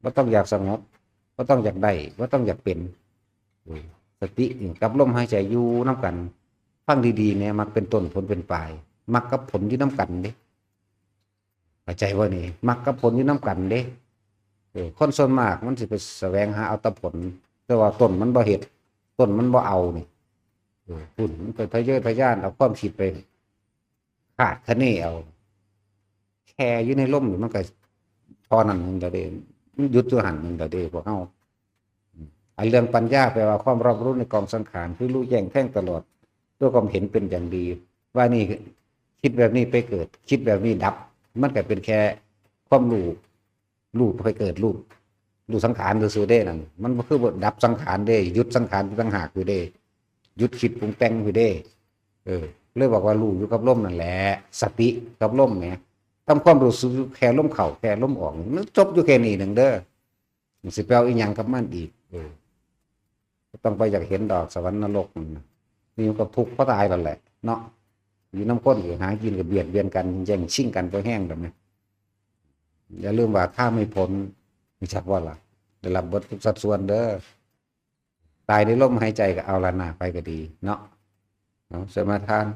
บ่ต้องอยากสงบ บ่ต้องอยากได้ บ่ต้องอยากเป็น เออ สตินี่กับลมหายใจอยู่นำกัน ฟังดีๆ เนี่ย มรรคเป็นต้น ผลเป็นปลาย มรรคกับผลอยู่นำกันเด้ เข้าใจบ่นี่ มรรคกับผลอยู่นำกันเด้ เออ คนส่วนมากมันสิไปแสวงหาเอาแต่ผล แต่ว่าต้นมันบ่เฮ็ด ต้นมันบ่เอานี่ เออ พุ้น มันไปทะเยอทะยานเอาความคิดไป คาดคะเนเอา แค่อยู่ในลมนี่มันก็เท่านั้นนั่นแหละเด้ มันหยุดอยู่หั่นนั่นแหละเด้ พวกเฮา อันเรื่องปัญญาแปลว่าความรอบรู้ในกองสังขาร คือรู้แจ้งแทงตลอด ด้วยความเห็นเป็นอย่างดี ว่านี่คิดแบบนี้ไปเกิด คิดแบบนี้ดับ มันก็เป็นแค่ความรู้ รู้ไปเกิด รู้ รู้สังขารซื่อๆเด้นั่น มันบ่คือว่าดับสังขารเด้ หยุดสังขารต่างหากคือเด้ หยุดคิดปรุงแต่งคือเด้ เออ เลยบอกว่ารู้อยู่กับลมนั่นแหละ สติกับลมแหม ทำความรู้สึกแค่ลมเข้า แค่ลมออก มันจบอยู่แค่นี้หนึ่งเด้อ มันสิไปเอาอีหยังกับมันอีก เออ บ่ต้องไปอยากเห็นดอกสวรรค์นรกนั่นนะ นี่มันก็ทุกข์เพราะตายนั่นแหละ เนาะ อยู่นำคนก็หากินก็เบียดเบียนกัน แย่งชิงกันพอแฮงแล้วแหม อย่าลืมว่าถ้าไม่พ้น รู้จักบ่ล่ะ ได้รับเบิดทุกสัดส่วนเด้อ ตายในลมหายใจก็เอาละนา ไปก็ดี เนาะ เอา สมาทาน